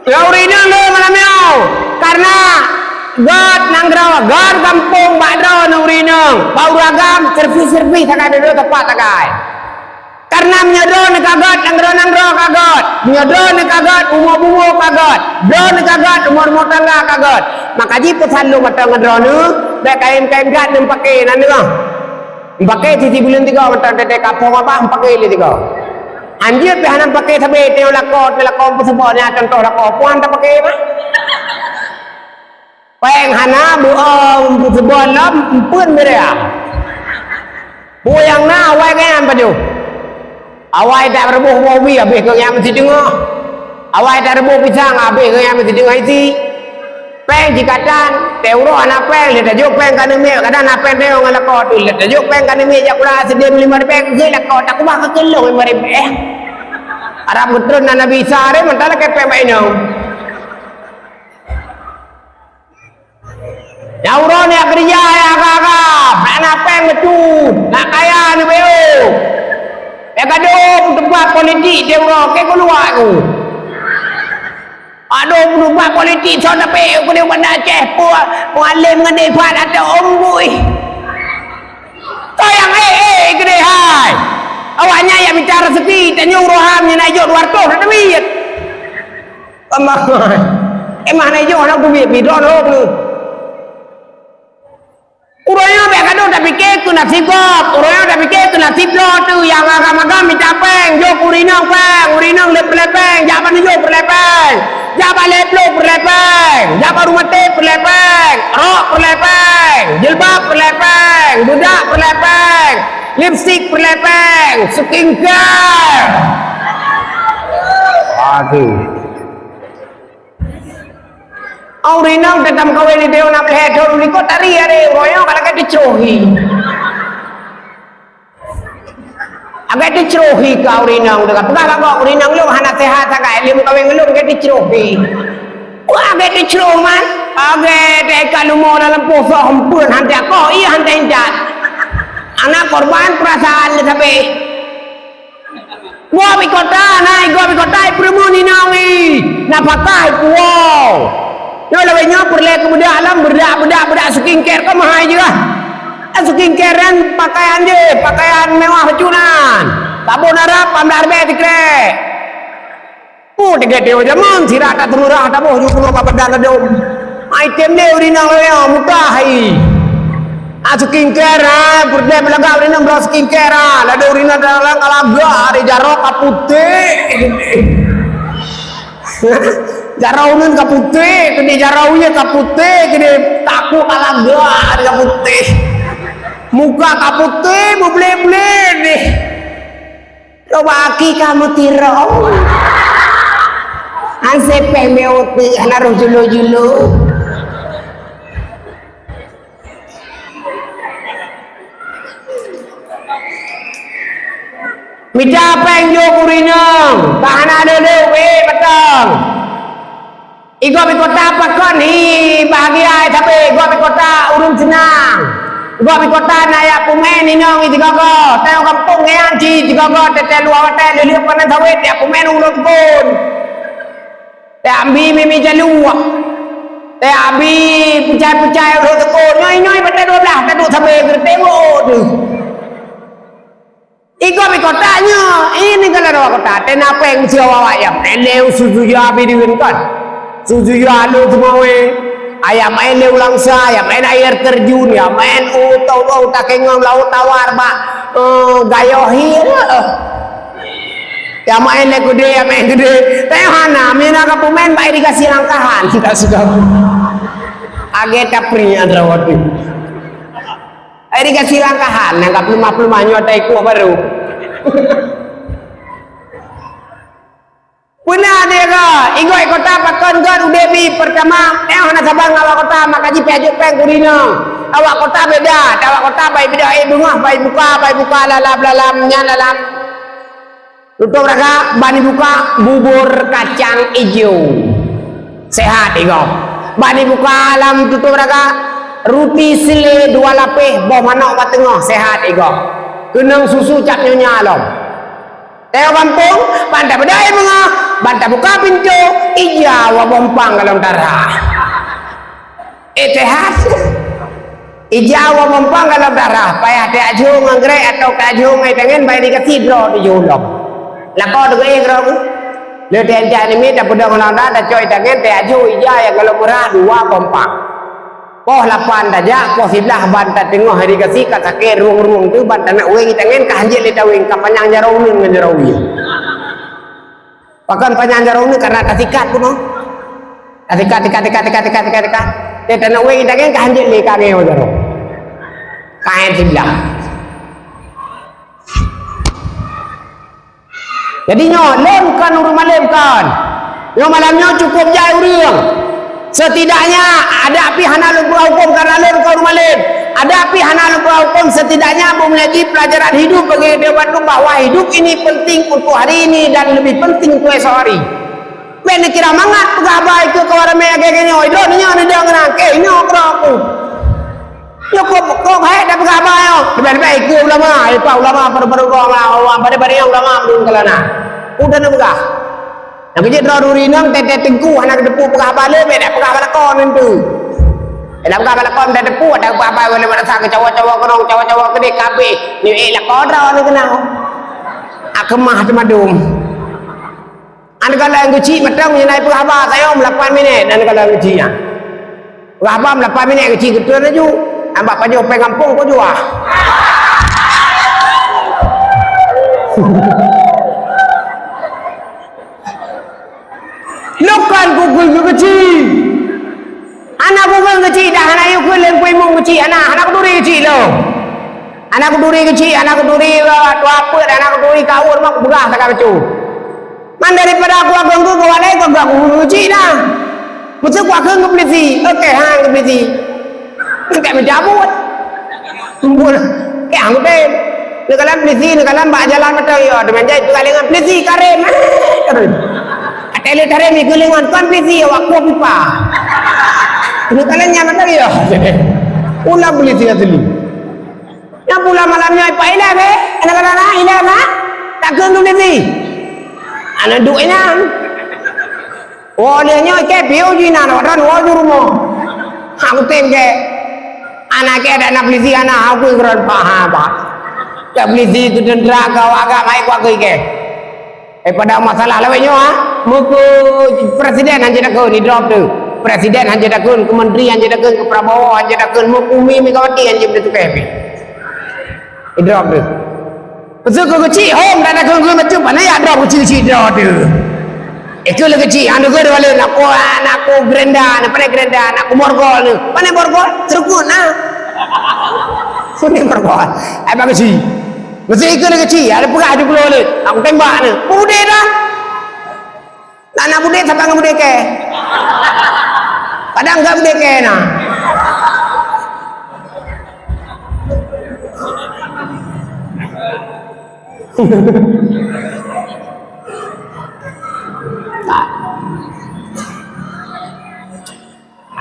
Ya, ureueng inong lôn malam nyoe, karena göt nanggroe, göt gampông bak droeneuh ureueng inong, bak ureueng agam, servis-servis sagai, dua-dua teumpat sagai. Karena meunyoe droeneuh ka göt, nanggroe-nanggroe ka göt. Meunyoe droeneuh ka göt, bumoe-bumoe ka göt. Droeneuh ka göt, rumoh-rumoh tangga ka göt. Maka jih peusan lôn mantong ngon droeneuh, bék kayém-kayém that neupake, na deungoe. Neupake sisi buleuen tiga mantong, teuntée ka phom babah, neupake lé tiga. Hanjeuet pih hana neupake sabé, teuh lakoe, teuh lakoe peuseubon, nyan contoh lakoe, peue han tapake mah. Péng hana, beuom peuseubon lom, empeuen beureah. Peue nyang na, awai geuh nyan pajoh. Awai tareubôh boh ubi, habéh geuh nyan meusideungoe. Awai tareubôh pisang, habéh geuh nyan meusideungoe isi. Péng jikatan, teuh uroe hana péng, lé tajok péng ka aneuk miet, kadang na péng teuh ngon lakoe tu, lé tajok péng ka aneuk miet jak sikula sideh limong ribèe, geukheun lakoe, takeubah keu lôn limong ribèe. Harab geutreun na Nabi Isa, ré mantong lakée péng bak inong. Nyang uroe nyoe keureuja nyang agam-agam, nak na péng bacut, nak kaya neubeuet. Nyang ka dua peutupat politik di uroe, keu keuluwa ku. Adoe peutupat politik, soe tapeuet ku di Banda Aceh, pu-, Mualem ngon Ifat ateueh Om Bui. Soe nyang ék-ék keudéh hai. Awaknyan nyang mita raseuki, tanyoe uroe ham nyoe na jok dua ratus dak teubiet. Amah. Emah na jok hana teubiet, pih droe lom. Ureueng nyoe bék ka dong tapike keu naseb gob, ureueng nyoe tapike keu naseb droe teuh nyang agam-agam mita péng, jok keu ureueng inong péng, ureueng inong lé peureulée péng, jak bak neujok peureulée péng, jak bak lhée ploh peureulée péng, jak bak rumoh maté peureulée péng, rok peureulée péng, jilbab peureulée péng, beudak peureulée péng, lipstik peureulée péng, skincare. Aduh. Ureueng inong teuka meukawen di dayah na lhée thon likot tari aré, uroe nyoe ka lagée teucroh hi. Lagée teucroh hi ka ureueng inong teuka. Peugah bak gob, ureueng inong lôn hana seuhat sagai, lé meukawen ngon lôn lagée teucroh hi. Wah, lagée teucroh man. Lagée teuka leumo dalam posoh empeuen han teukoh, iya han teuintat. Anak korban peurasaan lé sabé. Gob di kota, na i gob di kota, i peureumeun inong i, na pakai puwoe. Nyoe lawét nyoe peureulée keu beudak lom, beudak, beudak, beudak skincare ka meuhai jih lah. Skincare nyan pakaian jih, pakaian mewah bacut nyan. Sabon Arab, pam dah ribèe sikrek. Oh, teuka teuh jameun, sira that teumeurah taboh ju keunoe ka padan ladôm. Item deh ureueng inong lawét nyoe, mudah hai. Ah, skincare, ah, peureulée beulagak ureueng inong bloe skincare, ah. Ladôm ureueng inong dalam ka lagak, ada jaroe ka putéh. Jaroe uneun ka putéh, keudéh jaroe uye ka putéh, keudéh takue ka lagak, ada ka putéh. Muka ka putéh, beubleh-bleh deh. Coba aki ka meutirong. Hana sepéh meuti, hana roh julo-julo. Mita péng jok ureueng inong, ka hana lé-lé wéh patong. Igob i kota pakon hi bahagia sabe, igob i kota ureueng seunang. Igob i kota na yak peumen inong i sigogo, tayong gampông nyan ci sigogo, tete luwa watèe lheueh-lheueh panen sawét yak peumen uroe teupon. Teuambi mimi jaluek. Teuambi peucai-peucai roh teuko. Nyoi-nyoi batèe dua blah taduek sabe geureuteng oh deuh. Igob i kota nyoe, ini kan ada kota. Tena péng meusiwa awak ayam. Eleu sujuya bidin kan. Sujuya lu teumawé. Ayam main leu langsa, ayam main air terjun, ya main oh tau tau takengong laut tawar bak eh, gayoh hi. Ya main lé gede, ya main gede. Tapi hana, mina ka peumain bak irigasi langkahan. Tak sudah. Agak kapri ada waktu. Irigasi langkahan, yang ka peulumah-peulumah nyoe ada ikut baru. Pernah dia ke, igob i kota pakon got udeb bi pertama, eh hana saban ngon awak kota, maka ji pih ajuk péng kurina. Awak kota beda, awak kota bai beda, eh beungoh bai buka, bai buka lalap-lalap nyan lalap. Tutup raga, ban ibuka bubur kacang ijo. Sehat igob. Ban ibuka lam tutup raga, ruti silée dua lapéh, boh manok bak teungoh, sehat igob. Keunong susu cap nyonya lom. Teuh gampông, ban tabeudôh beungoh, ban tabuka pintoe, ija wa bompang golom darah. Eh, sehat. Ija wa mumpang golom darah, payah tajhong anggrek atau tajhong ai tangen bai dikasih droe tujoh lom. Lakoe teugeue droe ku. Le teuh jak nimi tapeudong lom dah, tacok ai tangen, tajhong ija nyang golom murah dua bompang. Poh lapan tajak, poh siblaih ban tateungoh irigasi ka sakét rueng-rueng tu, ban tanak weng ai tangen ka hanjeuet lé taweng, ka panyang jaroe uneun ngon jaroe wie. Pakon panyang jaroe uneun karena tasikat pun, oh. Tasikat, sikat, sikat, sikat, sikat, sikat, sikat. Dia tanak weng ai tangen ka hanjeuet lé ka ngeue jaroe. Kaén siblaih. Jadi nyoe, lôn kon ureueng malém kon. Nyoe malam nyoe cukup jai ureueng. Setidaknya, adak pih hana lôn peugah huköm karena lôn kon ureueng malém. Adak pih hana lôn peugah huköm, setidaknya beumulai jih pelajaran hidup bagi dia bantu bahwa hidup ini penting untuk hari ini dan lebih penting untuk esok hari. Bèk neukira mangat peugah haba keu kawan ramé lagèe nyoe, idong nyoe neudong nyan, eh, nyoe keudroe aku. Nyoe kok, kok hai dak peugah haba nyoe. Leubeh-leubeh keu ulama, eh, ulama baru-baru ulama, ulama, pada-pada ulama meudong kalana. Udah neupeugah. Nyang keujeuet droe duri nang tete teungku hana geuteupeue peugah haba lé, bèk dak peugah haba lakoe nyan tu. Dak peugah haba lakoe tete teupeu, dak peugah haba lé madrasah keu cawa-cawa keunong, cawa-cawa keudeh kabeh. Nyoe eh lakoe droe ni keunong. Akeumah teumadum. An kalau yang kecil matang meunyoe na peugah haba sayom lapan minit, an kalau yang kecil nyan. Peugah haba lapan minit kecil geutreun laju. Ambak pajoh péng gampông kau juah. Nyoe kan kukui keu keuci. Hana kukui keuci dah, hana yue keu leng kuimueng keuci, hana, hana kuturi keuci lom. Hana kuturi keuci, hana kuturi, eh, tuha peuet, hana kuturi kaur, mak kupeugah sagai bacut. Man daripada aku agong keu keuadai, keu aku keuci dah. Meuseue ku akheun keu peulisi, oke, ha, keu peulisi. Engkai meucabut. Kumpul. Eh, anggota. Neukalon peulisi, neukalon bak jalan mantong, yo, teuma jai peugah lé ngon peulisi, karem. Karem. Até lé karem ikeu lé ngon kon peulisi, awak kuah pipa. Neukalon nyan mantong, yo. Ulah peulisi asli. Nyang pula malam nyoe Pak Ilan, eh? Aneuk aneuk Ilan, ha? Takheun keu peulisi. Aneuk duek inan. Oh, lheueh nyoe kèe piôh ju inan, awak droen woe ju rumoh. Hak kutem kèe. Aneuk kèe dak na peulisi aneuk, hak kui keuron paha, Pak. Kèe peulisi keu teuntra, keu awak agam, hai kuakui kèe. Eh, pada masalah lawét nyoe, ha? Meukeu presiden hanjeuet takheun, idrop tu. Presiden hanjeuet takheun, keu menteri hanjeuet takheun, keu Prabowo hanjeuet takheun, meukeu Umi Megawati hanjeuet takheun. Idrop tu. Meuseue keu keuci, hom dak takheun keu macam mana ya drop keuci-keuci drop tu. Ikeu lé keuci, anu keu dua lé, nak ku, nak ku gerenda, nak pandai gerenda, nak ku morgol tu. Pandai morgol, serukut nah. Pandai morgol. Ai bak keuci. Meuseue ikeu lé keuci, ada peugah tujoh ploh lé. Aku tembak ni. Udeh dah. Nak, nak beudé saban ngon beudé kèe. Kadang ka beudé kèe na.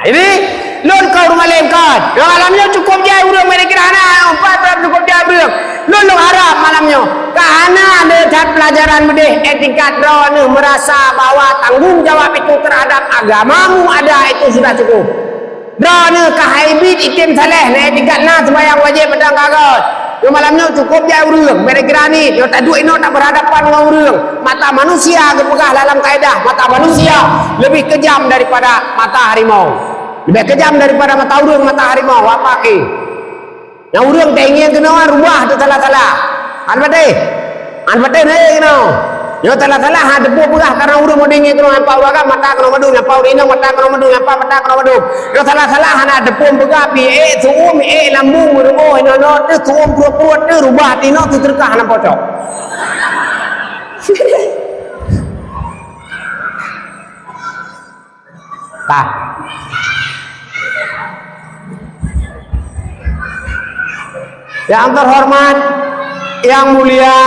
Ini lôn keu ureueng malém kon. Malam nyoe cukup jai ureueng, meunyoe kira hana, empat belas cukup jai ureueng. Lôn, lôn harap malam nyoe ka hana le that pelajaran beudeh, eh, tingkat droeneuh merasa bahwa tanggung jawab itu terhadap agamamu ada, itu sudah cukup. Droeneuh ka hai biet item saleh, na tingkat na seumayang wajéb padang gagal. Nyoe malam nyoe cukup jai ureueng, bèk kira ni, nyoe taduek inoe tabeurhadapan ngon ureueng. Mata manusia geupeugah lam kaedah, mata manusia lebih kejam daripada mata harimau. Lebih kejam daripada mata ureueng, mata harimau, apa ke? Nyang ureueng teuingieng keunoe rubah teusalah-salah. An patéh. An patéh neuh keunoe. Nyoe salah-salah, ha, teupeue peugah karena ureueng meudeng ngieng keunoe, nyang pat ureueng agam mata keunoe mandum, nyang pat ureueng inong mata keunoe mandum, nyang pat mata keunoe mandum. Nyoe salah-salah, hana teupeue peugah, pih ék su'um, ék lambung, meurugoh, inoe-inoe, teuh su'um pruet-pruet, teuh rubah tinoe, teuh teureukah hana pocok. Tah. Yang terhormat, yang mulia,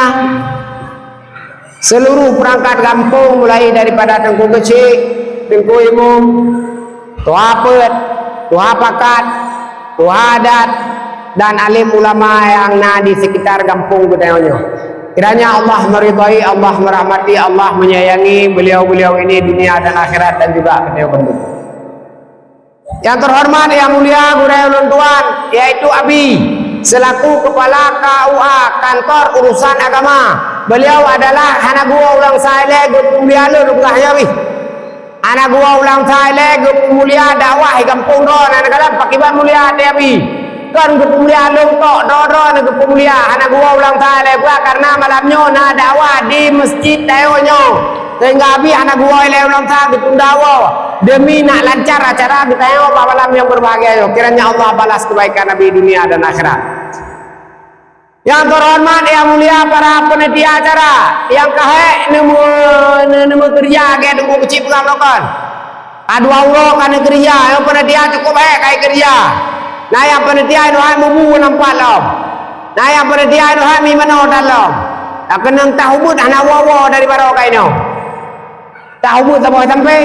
seluruh perangkat gampông, mulai daripada Teungku Keuchik, Teungku Imum, Tuha Peuet, Tuha Pakat, Tuha Adat, dan alim ulama nyang na di sekitar gampông geutanyoe nyoe. Kiranya Allah meridai, Allah merahmati, Allah menyayangi beliau-beliau ini dunia dan akhirat dan juga geutanyoe bandum. Yang terhormat, yang mulia gurèe ulôn tuan, yaitu Abi, selaku Kepala K U A, Kantor Urusan Agama. Beliau adalah hana geuwoe u Langsa ilèe geupeumulia lôn, peugah nyoe Abi. Hana geuwoe u Langsa ilèe geupeumulia dakwah di gampông droe, na neukalon pakriban mulia até Abi. Kon geupeumulia lôn tok, droe-droe na geupeumulia, hana geuwoe u Langsa ilèe peue, karena malam nyoe na dakwah di meuseujid tanyoe nyoe. Sehingga Abi hana geuwoe ilèe u Langsa, geutunda woe demi nak lancar acara geutanyoe bak malam nyang berbahagia nyoe. Kiranya Allah balas kebaikan Abi dunia dan akhirat. Yang terhormat, yang mulia para panitia acara, nyang ka hék neumeu-, ne-, neumeukeureja lagèe Teungku Keuchik peugah meunokon. Ka dua uroe ka neukeureuja, nyang panitia cukup hék ka ikeureuja. Na nyang panitia inoe hai mubu nampak lom. Na nyang panitia inoe hai mi manoe that lom. Ka keunong tah ubeut hana woe-woe dari baroe ka inoe. Tah ubeut saboh sampéng.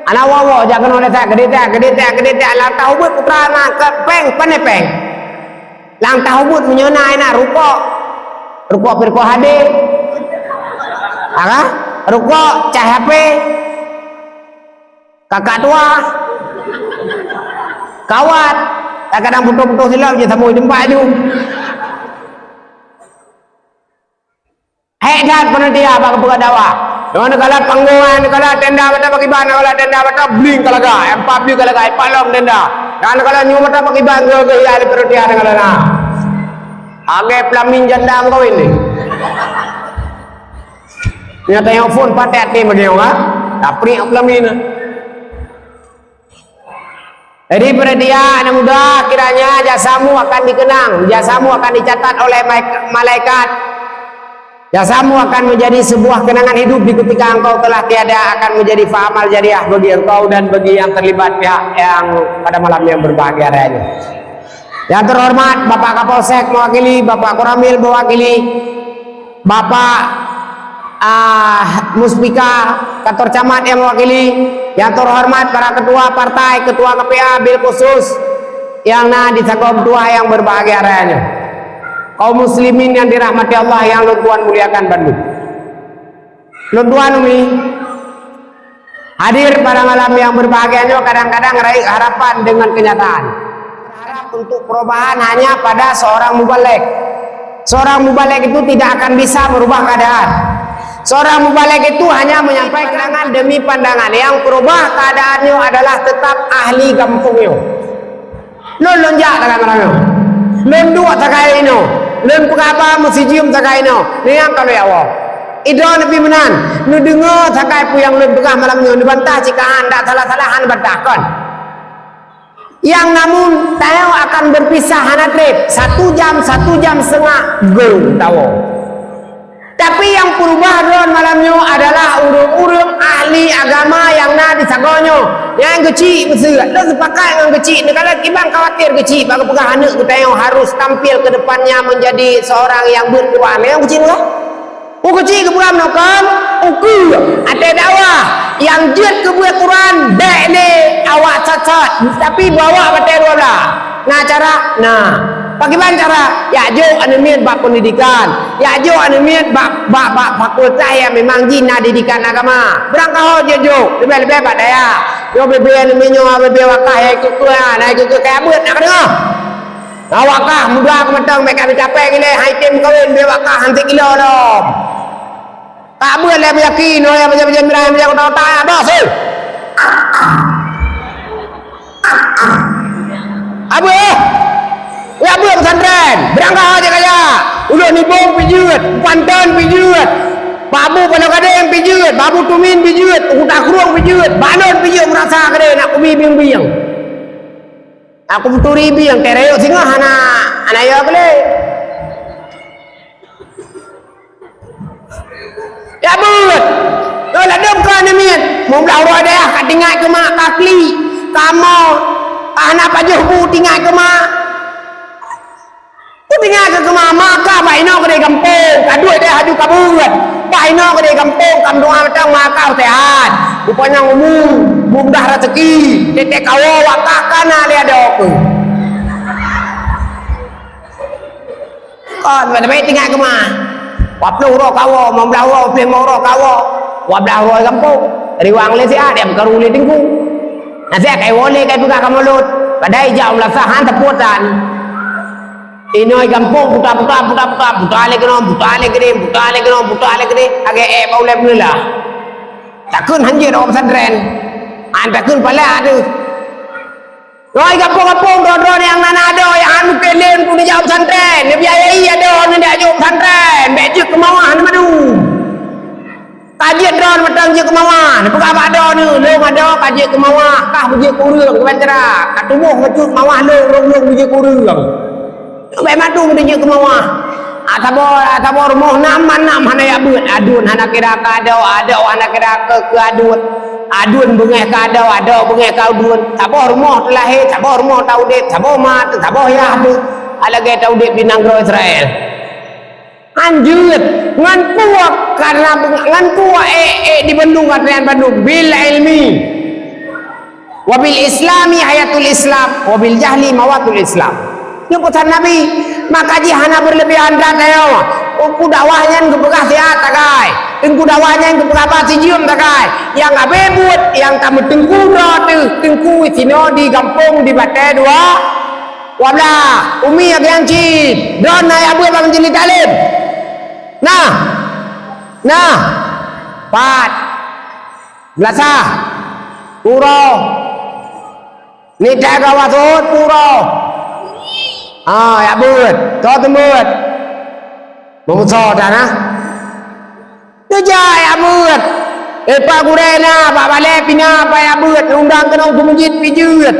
Hana woe-woe jak keunoe that, keudéh that, keudéh that, keudéh that, lam tah ubeut putra na keu péng, pane péng. Lam tah ubeut meunyoe na, na rukok. Rukok pih rukok hadé. Ha? Rukok, cai H P. Kakak tuha, kawat, kadang-kadang putôh-putôh silop jisambông di teumpat laju. Hék that panitia bak geupeugah dakwah. Nyoe neukalon panggong, neukalon tenda, bata pakriban, neukalon tenda, bata bling ka lagak, nyang pat bling ka lagak, nyang pat lom tenda. Dan neukalon nyoe bata pakriban, geuh-geuh ya lé panitia neukalon na. Lagèe pelamin janda meukawen nyoe. Nyang tanyong phôn patéh até bagi orang, tapi pelamin. Jadi, panitia aneuk muda, kiranya jasamu akan dikenang, jasamu akan dicatat oleh maik-, malaikat. Jasamu akan menjadi sebuah kenangan hidup di ketika engkau telah tiada, akan menjadi amal jariah bagi engkau dan bagi yang terlibat pihak yang pada malam yang berbahagia raya ini. Yang terhormat Bapak Kapolsek mewakili, Bapak Koramil mewakili, Bapak, ah, Muspika kantor camat yang mewakili, yang terhormat para ketua partai, ketua K P A bil khusus yang na di sagoe meutuah yang berbahagia raya nyoe. Kaum muslimin yang dirahmati Allah yang lôn tuan muliakan bandum. Lôn tuan umi, hadir pada malam yang berbahagia nyoe kadang-kadang raih harapan dengan kenyataan. Berharap untuk perubahan hanya pada seorang mubalig. Seorang mubalig itu tidak akan bisa merubah keadaan. Seorang mubalig itu hanya menyampaikan pandangan demi pandangan. Yang perubah keadaan nyoe adalah tetap ahli gampông nyoe. Lôn, lôn jak sagai malam nyoe. Lôn duek sagai inoe. Lôn peugah haba meusijeuem sagai inoe. Nyan ka lôn jak woe. Idroe neubi meunan, neudeungoe sagai peue nyang lôn peugah malam nyoe, neubantah cit ka han, dak salah-salah han neubantah kon. Yang namun tanyoe akan berpisah hana trép, satu jam, satu jam setengah gong tawoe. Tapi nyang peurubah droe malam nyoe adalah ureuëng-ureuëng ahli agama nyang na di sagoe nyoe. Nyang keuchik peuseuet, lôn sepakat ngon keuchik, neukalon kiban khawatir keuchik bak geupeugah aneuëk geutanyoe harus tampil ke depannya menjadi seorang yang beuet Quran. Nyang keuchik peugah. Peue keuchik geupeugah meunoe kon, ukeue, até dakwah, nyang jeuet keu beuet Quran, bék lé awak sat-sat, tapi beu awak batée dua blaih. Na cara? Na. Pakriban cara? Jak jok aneuk miet bak pendidikan, jak jok aneuk miet bak, bak, bak fakultas nyang memang jih na didikan agama. Beurangkaho jeuet jok, leubeh-leubeh bak dayah. Nyoe bebe aneuk miet nyoe, bebe wakah nyang ikut-ikut, na ikut-ikut kaya beuet, na keudeuh. Awak kah muda keumeutong bék ka capée ilée, hai tem meukawen bék awak kah hanté kilo lom. Tak beuet lé meuyakin, oh ya, bajan-bajan mirah, bajan kota-kota, ya, bos, eh. Abeuet, eh. Ya, beuet pesantren, beurangkaho jak kaya. Ulôn Nibong pih jeuet, Panton pih jeuet. Pak Abu Paloh Gadeng pih jeuet, Pak Abu Tumin pih jeuet, Kuta Krueng pih jeuet, Balon pih jeuet, meurasa keudeh nak kubi bieng-bieng. Aku beuturi bieng, teuh rayeuk singoh hana, hana yo keuleh. Ya beuet. Nyoe ladôm keu aneuk miet. Meublah uroe dayah ka tingat keu mak, ka klik, ka mo, ka hana pajoh bu tingat keu mak. Ku tingat keu mak, mak ka bak inoe keudeh gampông, ka duek dayah aju ka beuet. Bak inoe keudeh gampông, ka meudoa mantong mak ka seuhat. Bupanyang umu, bumudah raseuki, teutek kawoe wak kah ka na lé adoe keuh. Kon, bèk, bèk tinggai keumah. Dua ploh uroe kawoe, lima blah uroe, peuet uroe kawoe. Dua blah uroe gampông. Riwang lé siat, dia meukaru lé teungku. Nasihat kai woe lé, kai peugah kamoe lôt. Padahai jak u meulasah han teupeu tan. Inoe gampông puta-puta, puta-puta, puta lé keunoe, puta lé keudeh, puta lé keunoe, puta lé keudeh. Lagèe ék bak ulèe meuneulah. Takheun han jeuet u pesantren. Han takheun pala teuh. Ngon gampông-gampông droe-droe nyang na-na adoe nyang han mungken lé untuk neujak u pesantren, neubiayai adoe neuh jak jok u pesantren, bèk jeuet keumawah neuh mandum. Ka jeuet droe mantong jeuet keumawah, neupeugah bak adoe neuh, lôn adoe ka jeuet keumawah, kah beujeuet keu ureueng, keuban cara, ka tuboh bacut mawah lôn, lôn, lôn beujeuet keu ureueng. Bèk mandum jeuet keumawah. Ah, saboh, ah, saboh rumoh nam, nam hana jak beuet. Aduen hana kira keu adoe, adoe hana kira keu, keu aduen. Aduen beungèh keu adoe, adoe beungèh keu aduen. Saboh rumoh teulahé, saboh rumoh taudép, saboh ma, saboh yah teuh. Ah, lagèe taudép di nanggroe Israel. Han jeuet, ngon peue karena, ngon peue ék, ék di bandum, atra bandum, bil ilmi. Wabil Islami hayatul Islam, wabil jahli mawatul Islam. Nyoe peusan Nabi, maka jih hana beureuleubeh that tanyoe. Teungku dakwah nyan geupeugah siat sagai. Teungku dakwah nyan geupeugah bak sijeuem sagai. Nyang abéh buet, nyang ka meuteungku droe teuh, teungku sinoe di gampông di batèe dua, dua blah. Umi agian cit, droe na jak beuet bak majelis taklim. Nah. Nah. Pat. Beulasah. Uroe. Ni that ka wasot puro. Ha, jak beuet. Soe teumeuet? Meumusoh that, nah. Neujak jak beuet. Eh, bak gurèe na, bak balèe pih na, bak jak beuet. Undang keunong keu meujeuet pih jeuet.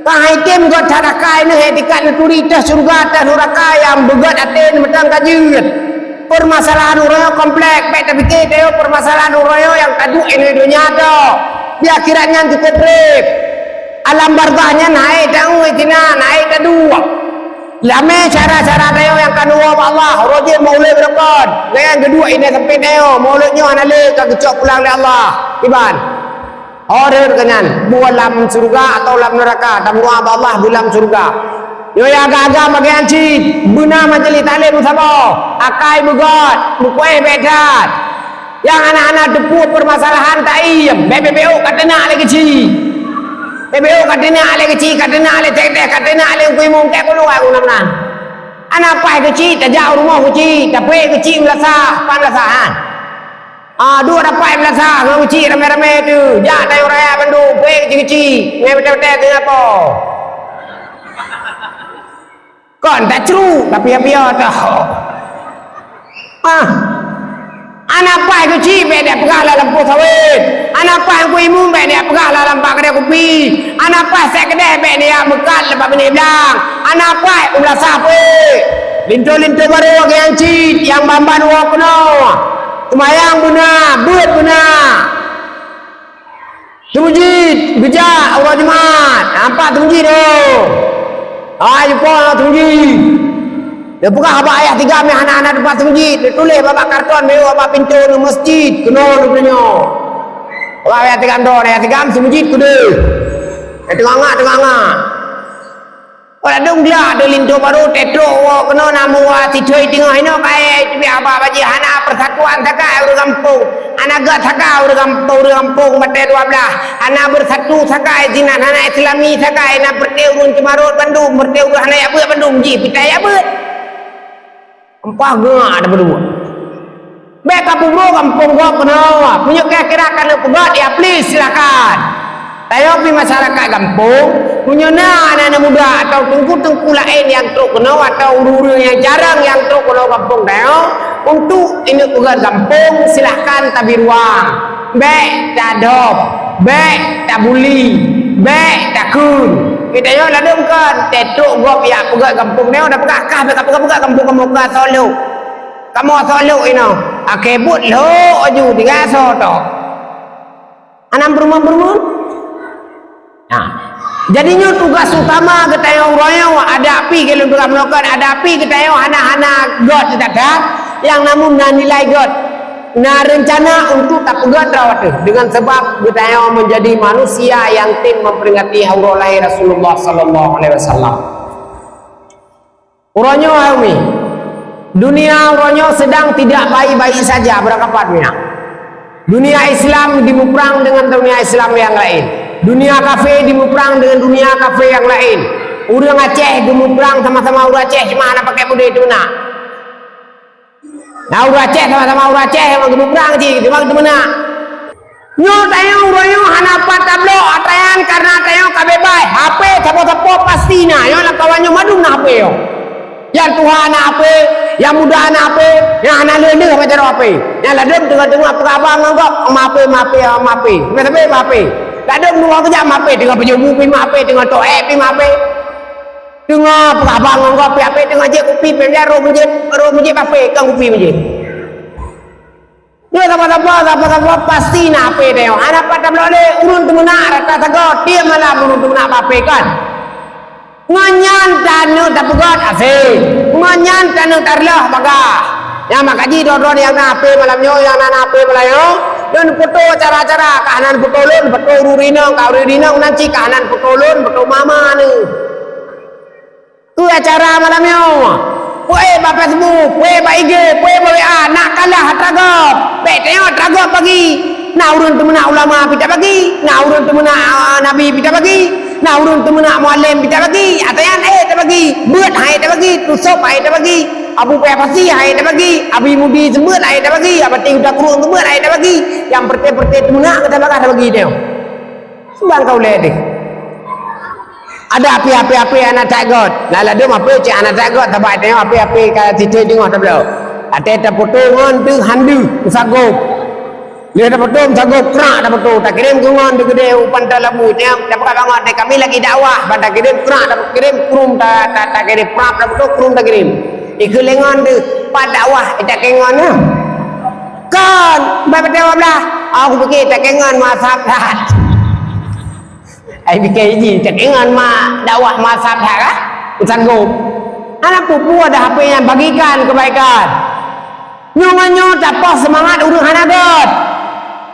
Ka hai tem göt that akai neuh, eh, dikat neuturi teuh syeuruga, teuh nuraka nyang beugöt até neumeuteung ka jeuet. Peumasalahan uroe nyoe komplek, bèk tapike tanyoe peumasalahan uroe nyoe nyang taduek inoe donya teuh. Di akhirat nyan cukôp rhot. Alam barzakh nyan hana ék tangieng sinan, hana ék taduek. Ramé syedara-syedara tanyoe nyang ka neuwoe bak Allah, uroe jih maulud beureukat. Nyang geuduek inong sampéng tanyoe, maulud nyoe hana lé ka geucok pulang lé Allah. Kiban. Oh, rhot keunan, beu lam syeuruga atawa lam neuraka, tameudoa bak Allah beu lam syeuruga. Nyoe nyang agam-agam bagian cit, beuna majelis taklim saboh, akai beugöt, meukuéh bèk that. Nyang hana-hana teupeu peumasalahan taiem, bèk beubeuk ka teunak lé keuchik. Beubeuk ka teunak lé keuchik, ka teunak lé teh-teh, ka teunak lé ungkui mungkèe keuluwa guna meunan. Hana paih keuchik, tajak u rumoh keuchik, tapeuék keuchik meulasah, pan meulasah, ha. Ah, duek rapat meulasah ngon keuchik ramé-ramé teuh. Jak tayue raya bandum, peuék keuchik-keuchik, ngon beutée-beutée teuh nyan po. Kon tacruk, tapi piôh-piôh teuh. Ah. Hana paih keuchik bèk jak peugah lam lampôh sawét. Hana paih ungkui imeum bèk jak peugah lam bak keudè kupi. Hana paih sèk keudè bèk jak meukat lam bak binéh blang. Hana paih u meulasah peuék. Linto-linto barô lagèe nyan cit nyang ban-ban woe keunoe. Seumayang beuna, beuet beuna. Seumeujid geujak uroe Jumat, nampak seumeujid tu. Hai, jumpa seumeujid. Dia peugah bak ayah tigam nyang hana-hana teumpat seumeujid. Dia tuléh bak karton, meuyoe bak pintoe ngon meuseujid, keunoe ngon geutanyoe. Bak ayah tigam droe, ayah tigam seumeujid keudeh. Eh, teungangak, teungangak. Ladôm glak di linto barô, tetrok woe keunoe na meuwa sithoi teungoh inoe kayée teubiet haba bajée hana persatuan sagai ureuëng gampông, hana gét sagai ureuëng gampông, ureuëng gampông batée dua blaih, hana bersatu sagai sinan, hana islami sagai, na peureute ureuëng ceumarot bandum, peureute ureuëng hana jak beuet bandum jih pita jak beuet. Empah geuak ada berdua. Bék ka pubroe gampông gob keunoe, meunyoe kira-kira ka lheueh peugét, ya please, silakan. Tanyoe pih masyarakat gampông, meunyoe na aneuk-aneuk muda atawa teungku-teungku laén nyang trok keunoe atawa ureuëng-ureuëng nyang jarang nyang trok keunoe gampông tanyoe, untuk inong peugét gampông, silahkan tabi ruang. Bék tadôb, bék tabuli, bék takheun. Geutanyoe ladôm kon, teutrok gob jak peugét gampông tanyoe, tapeugah kah bék ka peugét-peugét gampông kamoe ka soe lhok. Kamoe soe lhok inoe, akhé buet lhok aju tinggai soe tok. Hana meurumun-meurumun? Nah, jadi nyoe tugas utama geutanyoe uroe nyoe, adak pih keu lôn peugah meunokon, adak pih geutanyoe hana-hana gét that-that, nyang namun na nilai gét. Na reuncana untuk tapeugét droe teuh, dengan sebab geutanyoe menjadi manusia yang tim memperingati uroe lahé Rasulullah sallallahu alaihi wasallam. Uroe nyoe, hai umi, dunia uroe nyoe sedang tidak baik-baik saja, beurangkapat mina. Dunia Islam dimuprang dengan dunia Islam yang lain. Dunia kafé dimuprang dengan dunia kafé yang lain. Ureuëng Aceh geumuprang sama-sama ureuëng Aceh, cuma hana pakai budé teumeunak. Na ureuëng Aceh sama-sama ureuëng Aceh, geumuprang cit, cuma teumeunak. Nyoe tanyoe uroe nyoe hana pat tabloe, atra nyan karena tanyoe ka beubaih. H P sapo-sapo pasti na. Nyoe lam kawan nyoe mandum na H P nyoe. Nyang tuha na H P, nyang muda na H P, nyang hana lheueh-lheueh hana jaroe H P. Nyang ladôm teungoh-teungoh peugah abang ngon gob, ma H P, ma H P, ma H P. Sampai-sampai ma H P. Ladôm teungoh keujak ma H P, teungoh peujumu pih ma H P, teungoh toh ék pih ma H P. Teungoh peugah abang ngon gob pih H P, teungoh jép kupi pih, ya, roh meujép, roh meujép ma H P, kon kupi meujép. Nyoe saboh-saboh, saboh-saboh pasti na H P tanyoe. Hana pat tabloe lé, ureuëng teumeunak rata sagoe, tieb malam ureuëng teumeunak bak H P kan. Ngon nyan taneuk tapeugét asé. Ngon nyan taneuk tareuloh bagah. Nyang maka jih droe-droe nyang na H P malam nyoe, nyang na, na H P malam nyoe, lôn foto acara-acara, ka hana foto lôn, foto ureuëng inong, ka ureuëng inong nan cit ka hana foto lôn, foto mama neuh. Keu acara malam nyoe, peuék bak Facebook, peuék bak I G, peuék bak W A, nak kalah atra gob. Bék tanyoe atra gob bagi. Na ureuëng teumeunak ulama pih tabagi, na ureuëng teumeunak, ah, nabi pih tabagi, na ureuëng teumeunak mualem pih tabagi. Atra nyan ék tabagi, beuet han ék tabagi, tusôb han ék tabagi, abu paya pasi han ék tabagi, abi mudi seumeubeuet han ék tabagi, abati uta krueng seumeubeuet han ék tabagi. Nyang peureute-peureute teumeunak gata bagah tabagi tanyoe. Sumbang ka ulée deh. Ada api-api-api aneuk that göt. Lah ladôm api cit aneuk that göt, sabab tanyoe api-api ka sithai teungoh tabloe. Até tapoto ngon teuh han deuh, meusagôb. Lheueh tapoto meusagôb, krak tapoto, takirém keu ngon teuh keudeh u Pantai Labu. Tanyoe tapeugah bangon, "Kami lagi dakwah," ban takirém krak, takirém krum, ta, ta, takirém prap tapoto, krum takirém. Ikeu lé ngon teuh, pat dakwah, itak keu ngon, ya. Kon, bai patéh dua blah. Aku pikir itak keu ngon masa that. Ai pikir jih, teuingat ma dakwah masa that kah? Sanggup. Hana peue-peue ada H P nyan bagikan kebaikan. Nyoe ngon nyoe tapoh seumangat ureuëng hana göt.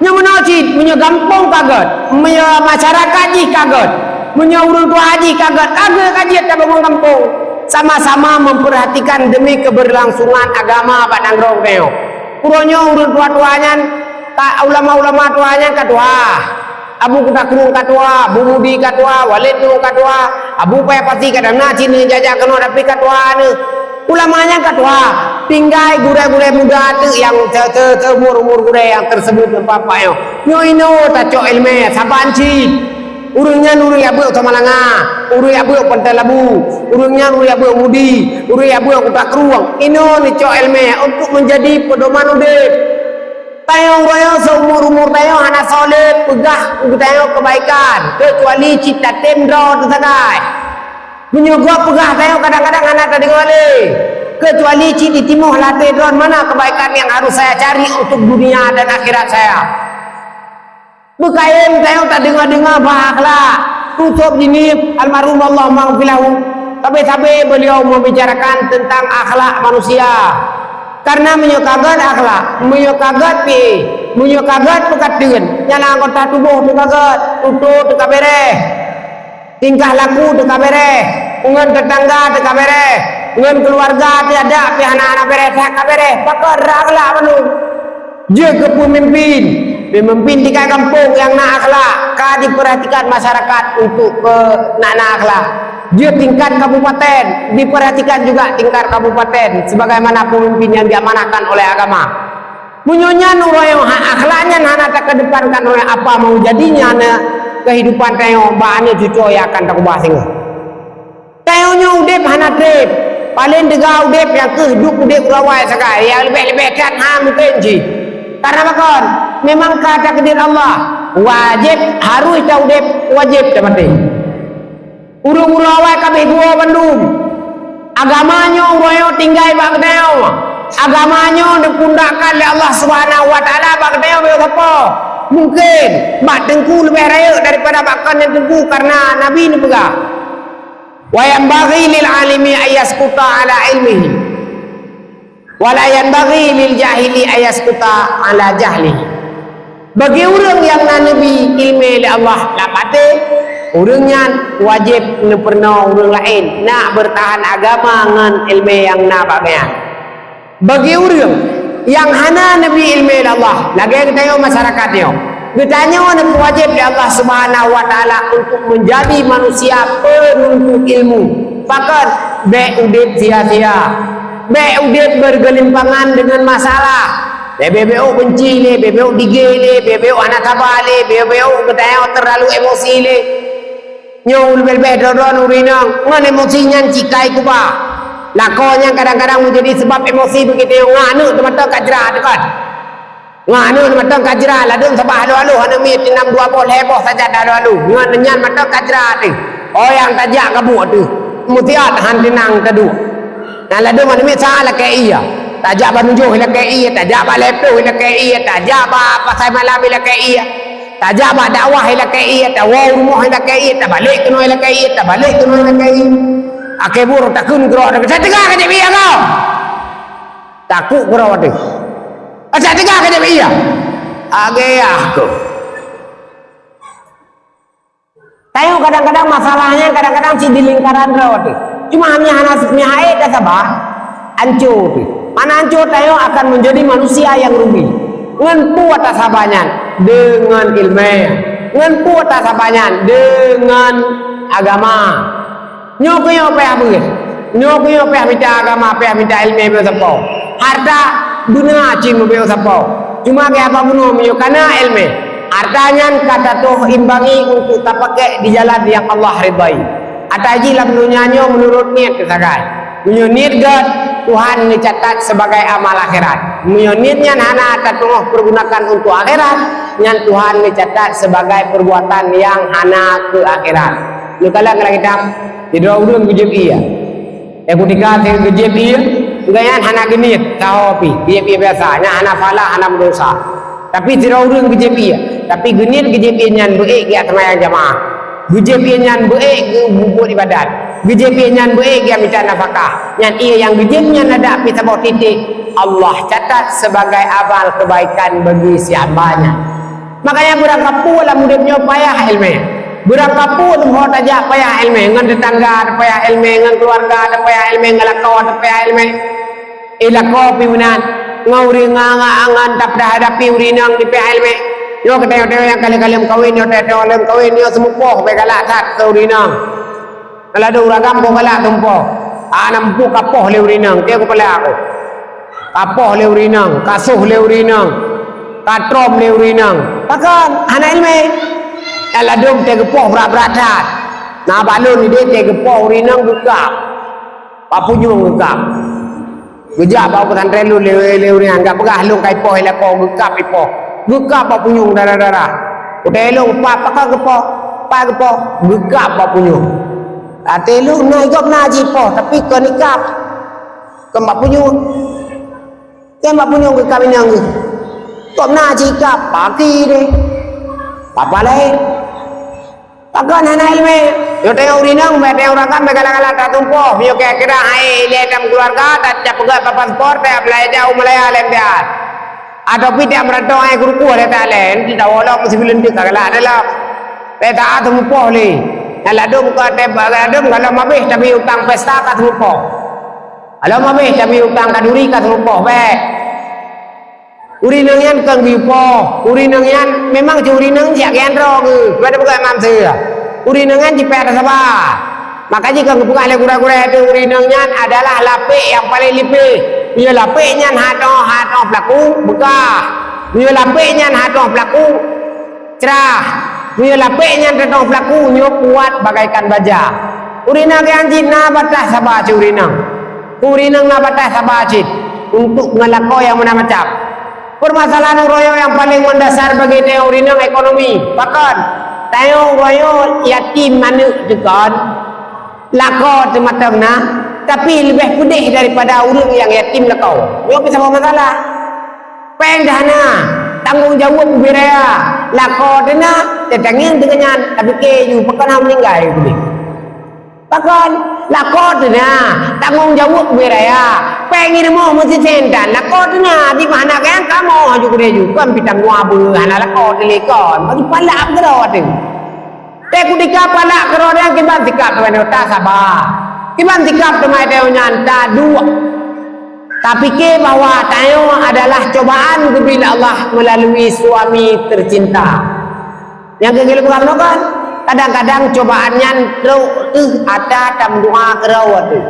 Nyoe meunoe cit, meunyoe gampông ka göt, meunyoe masyarakat jih ka göt, meunyoe ureuëng tuha jih ka göt, ka göt ka jeuet tabangun gampông. Sama-sama memperhatikan demi keberlangsungan agama bak nanggroe geutanyoe. Uroe nyoe ureuëng tuha-tuha nyan, ka, ulama-ulama tuha nyan ka tuha. Abu Kuta Krueng ka tuha, Abu Mudi ka tuha, Waled Nyoe ka tuha, Abu Paya Pasi kadang na cit neujak-jak keunoe tapi ka tuha neuh. Ulama nyan ka tuha, tinggai gurée-gurée muda teuk nyang se-, se-, seumur-umur gurée nyang teuseubut ngon bapak nyoe. Nyoe inoe tacok iéleumé saban cit. Ureuëng nyan ureuëng nyang beuet Samalanga, ureuëng nyang beuet Pantai Labu, ureuëng nyan ureuëng nyang beuet Mudi, ureuëng nyang beuet Kuta Krueng. Inoe neucok iéleumé untuk menjadi pedoman udeb. Tanyoe uroe nyoe seumur-umur tanyoe hana soleh peugah keu geutanyoe keubaikan, keucuali cit tatem droe teuh sagai. Meunyoe gob peugah tanyoe kadang-kadang hana tadeungoe lé. Kecuali cit di timoh latée droe mana kebaikan yang harus saya cari untuk dunia dan akhirat saya. Beukayém tanyoe tadeungoe-deungoe bak akhlak. Yusuf Jinib almarhum Allah maghfir lahu, sabe-sabe beliau membicarakan tentang akhlak manusia. Karena meunyoe ka gét akhlak, meunyoe ka gét pih, meunyoe ka gét peukateun, nyan anggota tuboh teuka gét, tutoe teuka béréh. Tingkah laku teuka béréh, ngon teutangga teuka béréh, ngon keuluwarga teuadak pih hana-hana béréh, that ka béréh, pakon rot akhlak bandum. Jeuet keu peumimpin, peumimpin tingkat gampông nyang na akhlak ka dipeurhatikan masyarakat untuk keu na-, na akhlak. Jeuet tingkat kabupaten, dipeurhatikan juga tingkat kabupaten sebagaimana peumimpin nyang diamanahkan oleh agama. Meunyoe nyan uroe nyoe ha-, akhlak nyan hana takedepankan, uroe nyoe apa mau jadinya na kehidupan tanyoe bak aneuk cucoe nyang akan takeubah singoh. Tanyoe nyoe udeb hana treb, paleng teuga udeb nyang keuh duek udeb uroe awai sagai, nyang leubeh-leubeh that ha mungken jih. Karena pakon? Memang ka takdir Allah, wajéb harus taudeb, wajéb tamaté. Ureuëng-ureuëng awai ka abéh geuwoe bandum. Agama nyoe uroe nyoe tinggai bak geutanyoe. Agama nyoe neupundakkan lé Allah Subhanahu wa Taala bak geutanyoe bak sapo. Mungken bak teungku leubeh rayeuk daripada bak kon nyang teungku, karena Nabi neupeugah, "Wa yanbaghi lil alimi ayyaskuta ala ilmihi." Wala yanbaghi lil jahili ayaskuta ala jahli. Bagi ureuëng nyang na neubi iéleumé lé Allah lam até, ureuëng nyan wajéb neupeurunoe ureuëng laén na beurtahan agama ngon iéleumé nyang na bak geuhnyan. Bagi ureuëng nyang hana neubi iéleumé lé Allah, lagée geutanyoe masyarakat nyoe, geutanyoe neupeuwajéb lé Allah Subhanahu wa Taala untuk meunjadi manusia peununtut ilmu. Pakon? Bék udeb sia-sia. Bék udeb bergelimpangan dengan masalah. Bék-bék beunci lé, bék-bék dige lé, bék-bék hana saba lé, bék-bék geutanyoe terlalu emosi lé. Nyoe leubeh-leubeh droe-droe ureuëng inong ngon emosi nyan cikai kuba. Lakoe nyan kadang-kadang menjadi sebab emosi beugitu ngon aneuk teuh mantong ka jrat teuh kan. Ngon aneuk mantong ka jrat, ladôm sabah alu-alu, aneuk miet tinam dua boh, lhée boh saja alu-alu. Ngon nyan mantong ka jrat teuh. Oh nyang tajak gabuk teuh, mutiat han tinang taduek. Nah, ladôm aneuk miet sa lakée ié. Tajak bak nujoh lakée ié, tajak bak laptop lakée ié, tajak bak pasai malam lakée ié. Tajak bak dakwah lakée ié, tawoe rumoh lakée ié, tabalek keunoe lakée ié, tabalek keunoe lakée ié. Akhé buet takheun keudroe, "Sa teuga ka jeuet bak ié kau?" Takot keudroe teuh. "Sa teuga ka jeuet bak ié?" Agée ah keuh. Tanyoe kadang-kadang masalah nyan kadang-kadang cit di lingkaran droe teuh. Cuma hanya hana meuhai tasabah, ancô teuh. Mana ancô tanyoe akan menjadi manusia yang rugi. Ngon peue tasabah nyan? Deungon iéleumé. Ngon peue tasabah nyan? Deungon agama. Nyoe keuh nyoe payah beuet. Nyoe keuh nyoe payah mita agama, payah mita iéleumé beuet sapo. Harta duna cit meubeuet sapo. Cuma keu apa bunoe meunyoe kana iéleumé? Harta nyan ka tatoh imbangi untuk tapakék di jalan yang Allah ridai. Ata jih lam donya nyoe meunurot niet teuh sagai. Meunyoe niet gét, Tuhan neucatat sebagai amal akhirat. Meunyoe niet nyan hana tatu'oh pergunakan untuk akhirat, nyan Tuhan neucatat sebagai perbuatan yang hana keu akhirat. Neukalon lam kitab, sidroe ureuëng geujép ié. Eh, kutika geujép ié, gobnyan hana geuniet, saho pih, geujép ié biasa, nyan hana salah, hana meudosa. Tapi sidroe ureuëng geujép ié, tapi geuniet geujép ié nyan beuék geujak seumayang jamaah. Geujép ié nyan beuék geubuet ibadat. Geujép ié nyan beuék geujak mita nafakah. Nyan ié nyang geujép nyan adak pih saboh titik, Allah catat sebagai amal kebaikan bagi si hamba nyan. Makanya beurangkapeue lam udeb nyoe payah iéleumé. Beurangkapeue leumo tajak payah iéleumé, ngon teutangga payah iéleumé, ngon keuluwarga payah iéleumé, ngon lakoe payah iéleumé. Eh, lakoe pih meunan, ngon ureuëng ngon, ngon, ngon tapeuhadapi ureuëng inong di payah iéleumé. Nyoe keuh tanyoe-tanyoe nyang ka lheueh-ka lheueh meukawen, nyoe tanyoe-tanyoe nyang ka lheueh meukawen, nyoe seumupoh bèk galak that keu ureuëng inong. Ladôm ureuëng agam boh galak seumupoh. Hana muphom kapoh lé ureuëng inong, tiep keupeulak aku. Kapoh lé ureuëng inong, kasoh lé ureuëng inong, katrom lé ureuëng inong. Pakon? Hana iéleumé. Nyan ladôm teuh geupoh brat-brat that. Na bak lôn idéh teuh geupoh ureuëng inong geukab. Bak punyueng geukab. Geujak bak pesantren lôn lé, lé ureuëng nyan, geupeugah lôn ka ipoh lakoe, geukab ipoh. Geukab bak punyueng darah-darah. Kutanyong lôn, "Pat, pakon geupoh? Pat geupoh?" Geukab bak punyueng. Até lôn na gob na jipoh, tapi kon ikab. Kon bak punyueng. Kon bak punyueng keu kawin nyang geuh. Kok na cika paki deh. Papa lain. Pakon hana ilmu. Yo tengok ureueng inong, bèk tengok ureueng agam, bèk galak-galak tatumpôh. Yo kira-kira hai ilèe dalam keluarga, tacap peugah paspor, tacap beulanja u Malaya lem biar. Atau pih tacap meurantau hai guru-guru ada tak lain, di tahu lah mesti belum dia galak dalam. Bèk tak tatumpôh lé. Dalam dum ka teb, dalam dum kalau habéh tapi utang pesta ka tatumpôh. Kalau habéh tapi utang kanduri ka tatumpôh, bèk. Ureueng inong nyan kon geupoh. Ureueng inong nyan memang cit ureueng inong jak geuandro geuh. Pada peugah Imam Syafi'i. Ureueng inong nyan jipayah saba. Maka jih kon geupeugah lé gurèe-gurèe teuh ureueng inong nyan adalah lapék nyang paleng lipéh. Meunyoe lapék nyan hatoh, hatoh peulaku, beukah. Meunyoe lapék nyan hatoh peulaku, crah. Meunyoe lapék nyan teutoh peulaku, nyoe kuat bagaikan baja. Ureueng inong nyan jih na bataih saba cit ureueng inong. Ureueng inong na bataih saba cit untuk ngon lakoe nyang meunan macam. Permasalahan uroe nyoe nyang paleng mendasar bagi tanyoe ureueng inong ekonomi. Pakon? Tanyoe uroe nyoe yatim aneuk teuh kon, lakoe teuh mantong na, tapi leubeh peudeh daripada ureueng nyang yatim lakoe. Nyoe pih saboh masalah. Péng teuh hana, tanggong jaweueb ubé raya. Lakoe teuh na, teutangieng teuh nyan, tapike ju pakon hana meuninggai keudeh. Pakon? Lakoe teuh na, tanggong jaweueb ubé raya. Péng i rumoh meusiséntan, lakoe teuh na, di mana kayang kamoe haju keudeh ju. Kon pih tanggong abeuh hana lakoe teuh lé kon. Bagi palak keudroe teuh. Teuh kutika palak keudroe nyan kiban sikap teuma nyoe tasaba. Kiban sikap teuma tanyoe nyan taduek. Tapike bahwa tanyoe adalah cobaan geubri lé Allah melalui suami tercinta. Nyang keu geuleubeurang nyoe kan, kadang-kadang cobaan nyan trok teuh atra tameudoa keudroe teuh.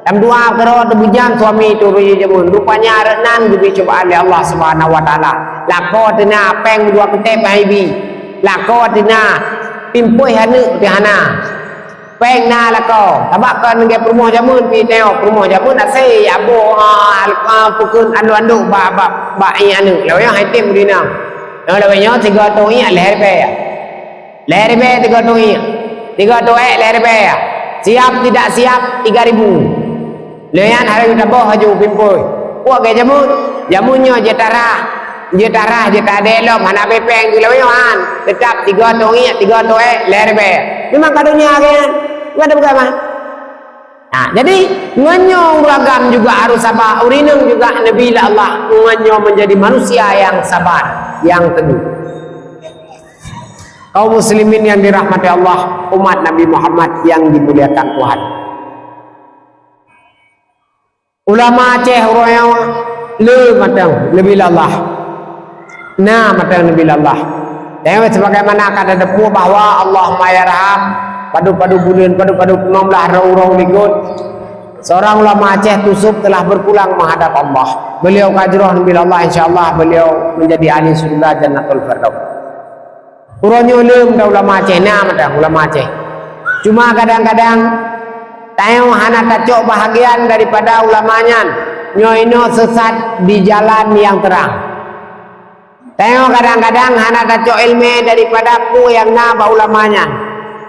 Tameudoa keudroe teuh beujam suami teuh ureueng jameun. Rupanya rot nan geubri cobaan lé Allah Subhanahu wa Taala. Lakoe teuh na péng meudua kutép hai bi. Lakoe teuh na pimpôi aneuk teuh hana. Péng na lakoe, sabab kon lagèe peurumoh jameun pih tengok, peurumoh jameun asèe, ya boh, ah, al-, ah, peukeuen anduk-anduk bak, bak, bak ié aneuk. Lawét nyoe hai tem di na. Nyoe lawét nyoe tiga tông ié lhèe ribèe. Lhèe ribèe tiga tông ié. Tiga tông èk lhèe ribèe. Siap tidak siap tiga ribu. Lé nyan hareuem taboh laju pimpôi. Puak gét jameun, jameun nyoe jeuet tarah, jeuet tarah, jeuet tadèe lom, hana bèe péng di lawét nyoe han. Teutap tiga tông ié, tiga tông èk, lhèe ribèe. Memang ka donya gét nyan. Bukan ada peugah mah. Nah, jadi ngon nyoe ureueng agam juga harus sabar, ureueng inong juga neubi lé Allah ngon nyoe menjadi manusia yang sabar, yang teguh. Kaum muslimin yang dirahmati Allah, umat Nabi Muhammad yang dimuliakan Tuhan. Ulama Aceh uroe nyoe le mantong neubi lé Allah. Na mantong neubi lé Allah. Dan sebagaimana ka teupeue bahwa Allahumma yarham, padub-padub buleuen, padub-padub limong blah uroe-uroe likot, seorang ulama Aceh Tusuk telah berpulang menghadap Allah. Beliau ka jroh neubi lé Allah, insya Allah beliau menjadi ahli surga Jannatul Firdaus. Uroe nyoe le mantong ulama Aceh, na mantong ulama Aceh. Cuma kadang-kadang tanyoe hana tacok bahagian daripada ulama nyan, nyoe inoe sesat di jalan yang terang. Tanyoe kadang-kadang hana tacok ileumèe daripada peue nyang na bak ulama nyan.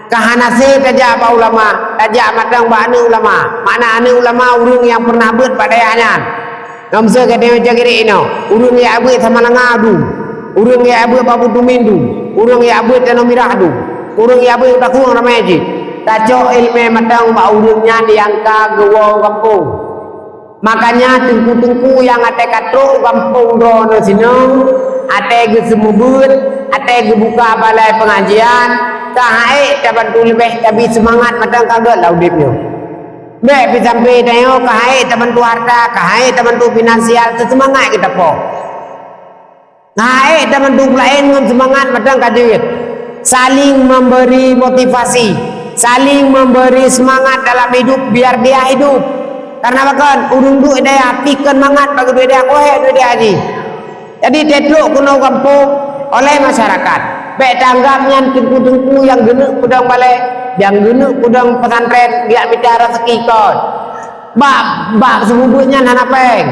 Ka hana sép tajak bak ulama, tajak mantong bak aneuk ulama. Makna aneuk ulama ureueng nyang pernah beuet bak dayah nyan. Ngon miseue gata nyang jak kirek inoe, ureueng jak beuet Samalanga dum, ureueng jak beuet Batu Tumin dum, ureueng jak beuet Tanoh Mirah dum, ureueng jak beuet Takong ramè jih. Tacok ileumèe mantong bak ureueng nyan nyang ka geuwoe u gampông. Makanya teungku-teungku nyang até ka trok u gampông droeneuh sinoe, até geuseumeubeuet, até geubuka balai pengajian, ka han ék tabantu leubeh tabi seumangat mantong ka gèt lam udép nyoe. Bèk pih sampai tanyoe ka han ék tabantu harta, ka han ék tabantu finansial, teuseumangat geutanyoe. Ka han ék tabantu peulaén ngon seumangat mantong ka jeuet. Saling memberi motivasi, saling memberi semangat dalam hidup biar dia hidup. Karena pakon, ureueng duek dayah pih kon mangat bak duek dayah, koh hék duek dayah jih. Jadi, teutrok keunoe gampông oleh masyarakat. Bèk tanggap nyan teungku-teungku nyang geuneuk peudong balè, nyang geuneuk peudong pesantren, geujak mita raseuki kon. Bak, bak seumeubeuet nyan hana péng.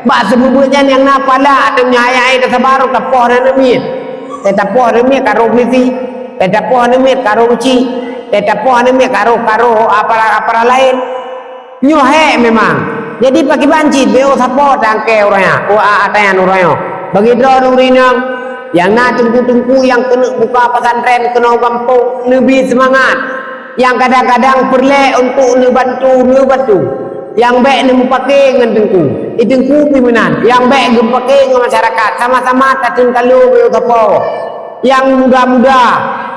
Bak seumeubeuet nyan nyang na pala, ateueh nyan ayah-ayah teusabar, tapoh aneuk miet. Teuh tapoh aneuk miet ka rôh polisi, teuh tapoh aneuk miet ka rôh beuci, teuh tapoh aneuk miet ka rôh, ka rôh aparat-aparat laén. Nyoe hék memang. Jadi pakriban cit beu sapo tangke ureuëng nyan, u a-, ata nyan ureuëng nyoe. Bagi droe ureuëng inong nyang na teungku-teungku nyang keuneuk buka pesantren keunoe gampông, neubi seumangat. Nyang kadang-kadang peureulée untuk neubantu, neubantu. Nyang bék neumeupaké ngon teungku. I teungku pih meunan, nyang bék geupeupaké ngon masyarakat, sama-sama tateung kalo beu sapo. Nyang muda-muda,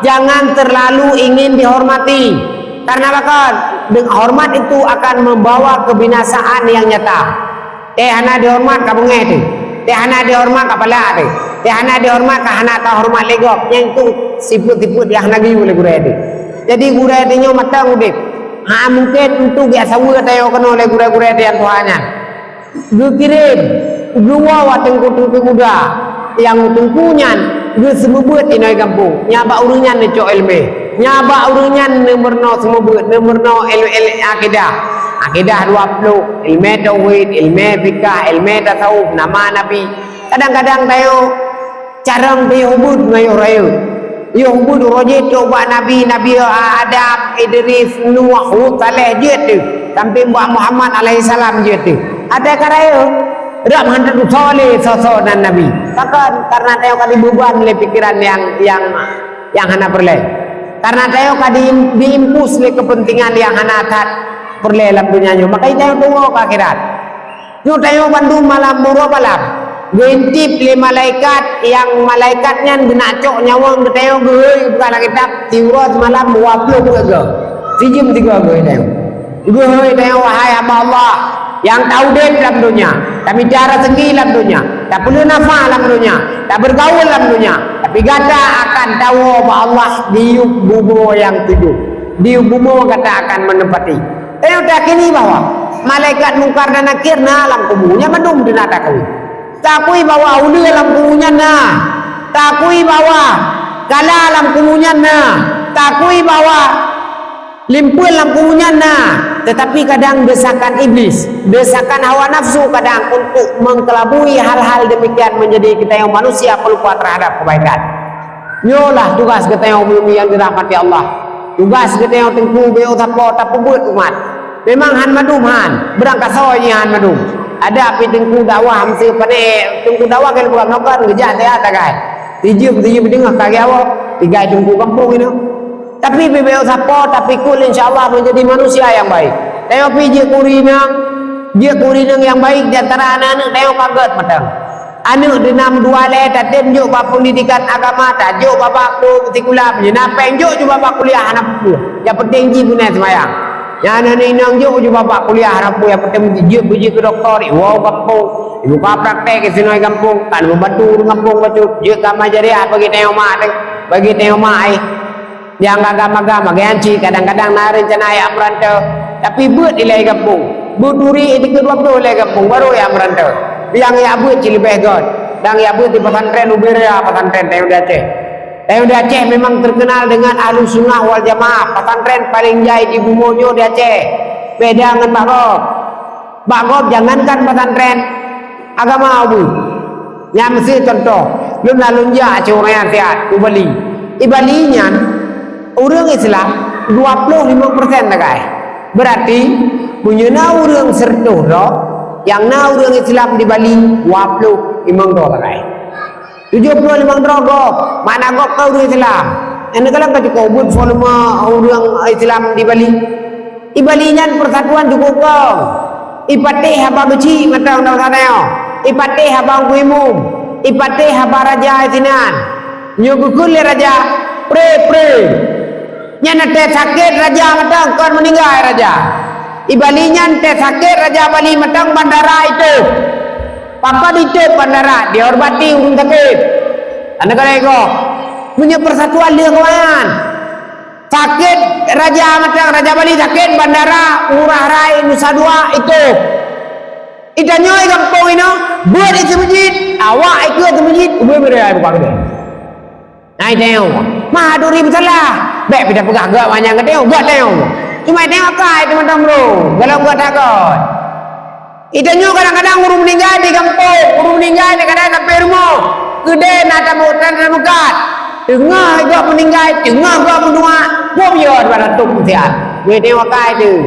jangan terlalu ingin dihormati. Karena apa? Deng-, hormat itu akan membawa kebinasaan yang nyata. Eh, hana dihormat ka beungéh teuh. Eh, hana dihormat ka palak teuh. Eh, hana dihormat ka hana tahormat lé gob. Nyan itu sifeuet-sifeuet nyang hana geuyue lé gurée teuh. Jadi gurée teuh nyoe mantong udeb. Ha, mungken untuk geujak saweue tanyoe keunoe lé gurée-gurée teuh nyang tuha nyan. Geukirém, geuwoe teungku-teungku muda nyang teungku nyan geuseumeubeuet inoe gampông. Nyan bak ureuëng nyan neucok iéleumé. Nyan bak ureuëng nyan neumeurunoe seumeubeuet, neumeurunoe iéleumé akidah. Akidah dua ploh, iéleumé tauhid, iéleumé fikah, iéleumé tasawuf, nama Nabi. Kadang-kadang tanyoe carông teuh yoh ubit ngon yoh rayeuk. Yoh ubit uroe jih trok bak Nabi, Nabi Adam, Idris, Nuh, Hud, Saleh jeuet teuh. Sampai bak Muhammad alaihissalam jeuet teuh. Ada ka rayeuk, rab hana teutusoe lé soe-soe nan Nabi. Pakon? Karena tanyoe ka dibeuban lé pikiran nyang, nyang, nyang hana peureulée. Karena tanyoe ka di, diimpus lé keupeuntengan nyang hana that peureulée lam donya nyoe. Maka tanyoe tuwoe keu akhirat. Nyoe tanyoe bandum malam uroe malam geuintip lé malaikat, nyang malaikat nyan geuneuk cok nyawöng geutanyoe geuhôi geupeugah lam kitab, siuroe seumalam dua ploh peuet goe. Sijeuem sigoe geuhôi tanyoe. Geuhôi tanyoe, wahai hamba Allah, nyang taudeb lam donya, tamita raseuki lam donya, tapeuleueh nafah lam donya, tabeurgaul lam donya, tapi gata akan tawoe bak Allah di yup bumoe nyang tujoh. Di yup bumoe gata akan meuneumpati. Tanyoe tayakini bahwa malaikat Mungkar dan Nakir na lam kubu, nyan mandum teuh na takui. Takui bahwa uleue lam kubu nyan na. Takui bahwa kala lam kubu nyan na. Takui bahwa limpeue lam kubu nyan na. Tetapi kadang desakan iblis, desakan hawa nafsu kadang untuk mengkelabui hal-hal demikian menjadi kita yang manusia pelupa terhadap kebaikan. Nyoe lah tugas geutanyoe bumoe nyang dirahmati Allah. Tugas geutanyoe teungku beu sapo tapeubuet umat. Memang han mandum han, beurangkasoe jih han mandum. Ada pih teungku dakwah meuseu pané, teungku dakwah keu bukan nokon geujak dia tagai. Sijeuem, sijeuem deungoe ka geujaweueb, tigai teungku gampông inoe. Tapi beu sapo tapikul insya Allah menjadi manusia yang baik. Tanyoe pih jeuet keu ureuëng inong, jeuet keu ureuëng inong yang baik di antara aneuk-aneuk tanyoe ka gét mantong. Aneuk deunam dua lé tatem jok bak pendidikan agama, tajok bak, bak sikula, meunyoe na péng jok ju bak, bak kuliah hana peue. Nyang penting jih beuna seumayang. Nyang aneuk inong jok ju bak, bak kuliah hana peue, nyang penting jeuet beujeuet keu dokto, iwoe gampông, ibuka praktek di sinoe gampông, kan membantu ureuëng gampông bacut, jeuet ka majariah bagi tanyoe mak teuh, bagi tanyoe mak ai. Nyang agam-agam, agam cit kadang-kadang na rencana jak meuranto, tapi beuet ilée gampông. Beuet turi di keudua ploh ilée gampông, baru jak meuranto. Nyang jak beuet cit leubeh gét, dan jak beuet di pesantren ubé raya pesantren tanyoe di Aceh. Tanyoe di Aceh memang terkenal dengan ahlu sunnah wal jamaah. Pesantren paling jai di bumoe nyoe di Aceh. Beda ngon bak gob. Bak gob jangankan pesantren agama ubeut. Nyan meuseu contoh, lôn na lôn jak cit ureuëng nyang siat u Bali. Di Bali nyan ureuëng Islam dua ploh limong persen tagai. Berarti meunyoe na ureuëng seureutôh droe, nyang na ureuëng Islam di Bali dua ploh limong droe tagai. Tujoh ploh limong droe gob, makna gob ka ureuëng Islam. Nyang neukalon ka cukup ubeut volume ureuëng Islam di Bali. Di Bali nyan persatuan cukup kong. Di patéh haba geuchik mantong dalam sana nyoe. Di patéh haba Teungku Imum. Di patéh haba raja sinan. Nyoe geukheun lé raja, pre, pre. Nyan teuh sakét raja mantong kon meuninggai raja. Di Bali nyan teuh sakét raja Bali mantong bandara itôb. Pakon itôb bandara, dihormati ureuëng sakét. Tanda keureung gob. Meunyoe persatuan lheueh kawan. Sakét raja mantong, raja Bali sakét bandara Ngurah Rai Nusa Dua itôb. Di tanyoe gampông inoe, beuet di seumeujid, awak ikeu seumeujid, ubé beuet di buka keudè. Hai tanyoe, ma duri beusalah. Bék pih tapeugah geuh awak nyang geutanyoe, geutanyoe. Cuma tanyoe akai teumantong bro, galak geuh that kon. Di tanyoe kadang-kadang ureuëng meuninggai di gampông, ureuëng meuninggai di kadang sampai rumoh. Keudè na tamu-, na tameukat. Teungoh gob meuninggai, teungoh gob meutuha, boh yo dua ratus meusiat. Wéh tanyoe akai teuh.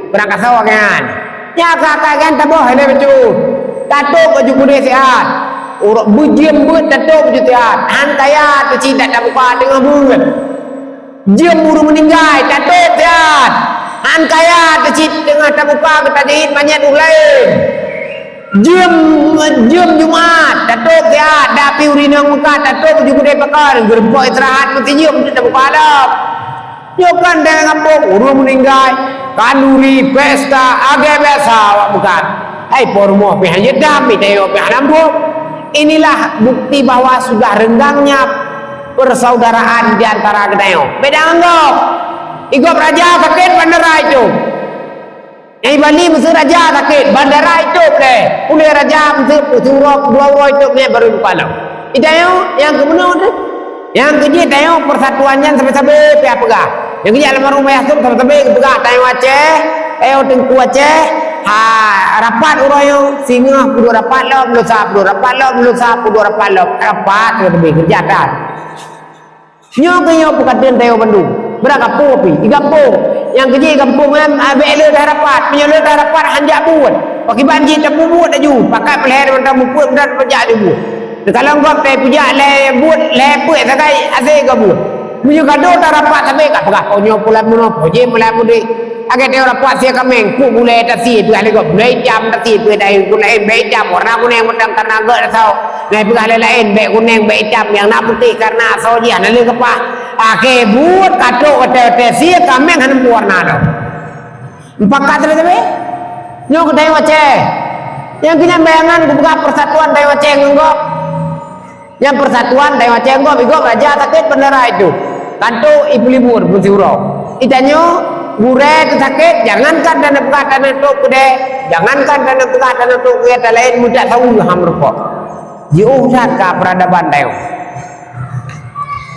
Beurangkasoe nyan. Nyan ka-, ka-, kan taboh lé bacut. Tatôp baju keudéh siat. Ureueng beujeuem beuet tatôp baju siat. Han kaya teuh cit tabuka teungoh beuet. Jeuem ureueng meuninggai, tatôp siat. Han kaya teuh cit teungoh tabuka geutajeuet manyét ureueng laén. Jeuem, jeuem Jumat, tatôp siat. Dak pih ureueng inong meukat, tatôp baju keudéh pakon. Geurumpok istirahat meuti jeuem tabuka lom. Nyoe kan daerah gampông, ureueng meuninggai, kanduri, pesta, agée biasa awak meukat. Hai po rumoh pih hana dam, mita yo pih hana lambok. Inilah bukti bahwa sudah renggangnya persaudaraan di antara geutanyoe. Beda ngon gob. Igob raja sakét bandara itu. Nyang Bali meuseue raja sakét, bandara itôp lé. Ulée raja meuseue peuet uroe, dua uroe itôp lé baru ibuka lom. Di tanyoe nyang keubunoe teuh. Nyang keujeuet tanyoe persatuan nyan sabe-sabe pih peugah. Nyang keujeuet almarhum Ayah Sum sabe-sabe geupeugah tanyoe Aceh, eh, Teungku Aceh, ha, rapat uroe nyoe, singoh peuduek rapat lom, lusa peuduek rapat lom, lusa peuduek rapat lom. Rapat sabe-sabe keureuja that. Nyoe keuh nyoe peukateun tanyoe bandum. Brat gampông pih, di gampông. Nyang keujeuet gampông nyan, ah, bék le that rapat. Meunyoe le that rapat, han jak buet. Pakriban jih tapeubuet laju. Pakat peulhèe mantong mubuet, brat pajak laju buet. Teukalon gob tai peujak lhèe buet, lhèe peuet sagai, asai gob buet. Meunyoe ka dua that rapat, sabe ka peugah, "Oh, nyoe pulan meunoe, oh, jih pulan mudik." Agak teuh rapat sie kaméng, kuk gulai tasie, peugah lé gob, gulai itam tasie, peue dai gulai bék itam, warna kunéng mantong karena gèt asoe. Ngai peugah lé laén, bék kunéng, bék itam, nyang na putéh karena asoe jih hana lé keupah. Akhé buet ka trok watèe-watèe sie kaméng hana meuwarna lom. Mupakat lé sabe? Nyoe keuh tanyoe Aceh. Nyang keunan bayangan kupeugah persatuan tanyoe Aceh ngon gob. Nyang persatuan tanyoe Aceh gob, igob raja sakét bandara itu. Kanto ipeulibur meusiuroe. Itanyoe gurèe teuh sakét, jangankan taneuk peugah taneuk tôp keudè, jangankan taneuk peugah taneuk tôp keudè, talaén meudak saweue han meurukok. Jiôh that ka peuradaban tanyoe.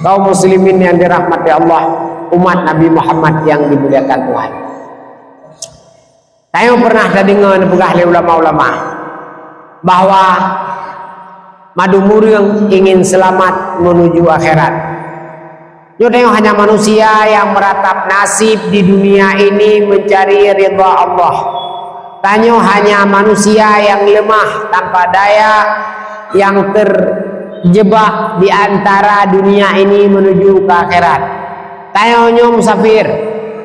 Kaum muslimin yang dirahmati Allah, umat Nabi Muhammad yang dimuliakan Tuhan. Tanyoe pernah tadeungoe neupeugah lé ulama-ulama bahwa mandum ureueng ingin selamat menuju akhirat. Nyoe tanyoe hanya manusia yang meratap nasib di dunia ini mencari ridha Allah. Tanyoe hanya manusia yang lemah tanpa daya yang terjebak di antara dunia ini menuju ke akhirat. Tanyoe nyoe musafir.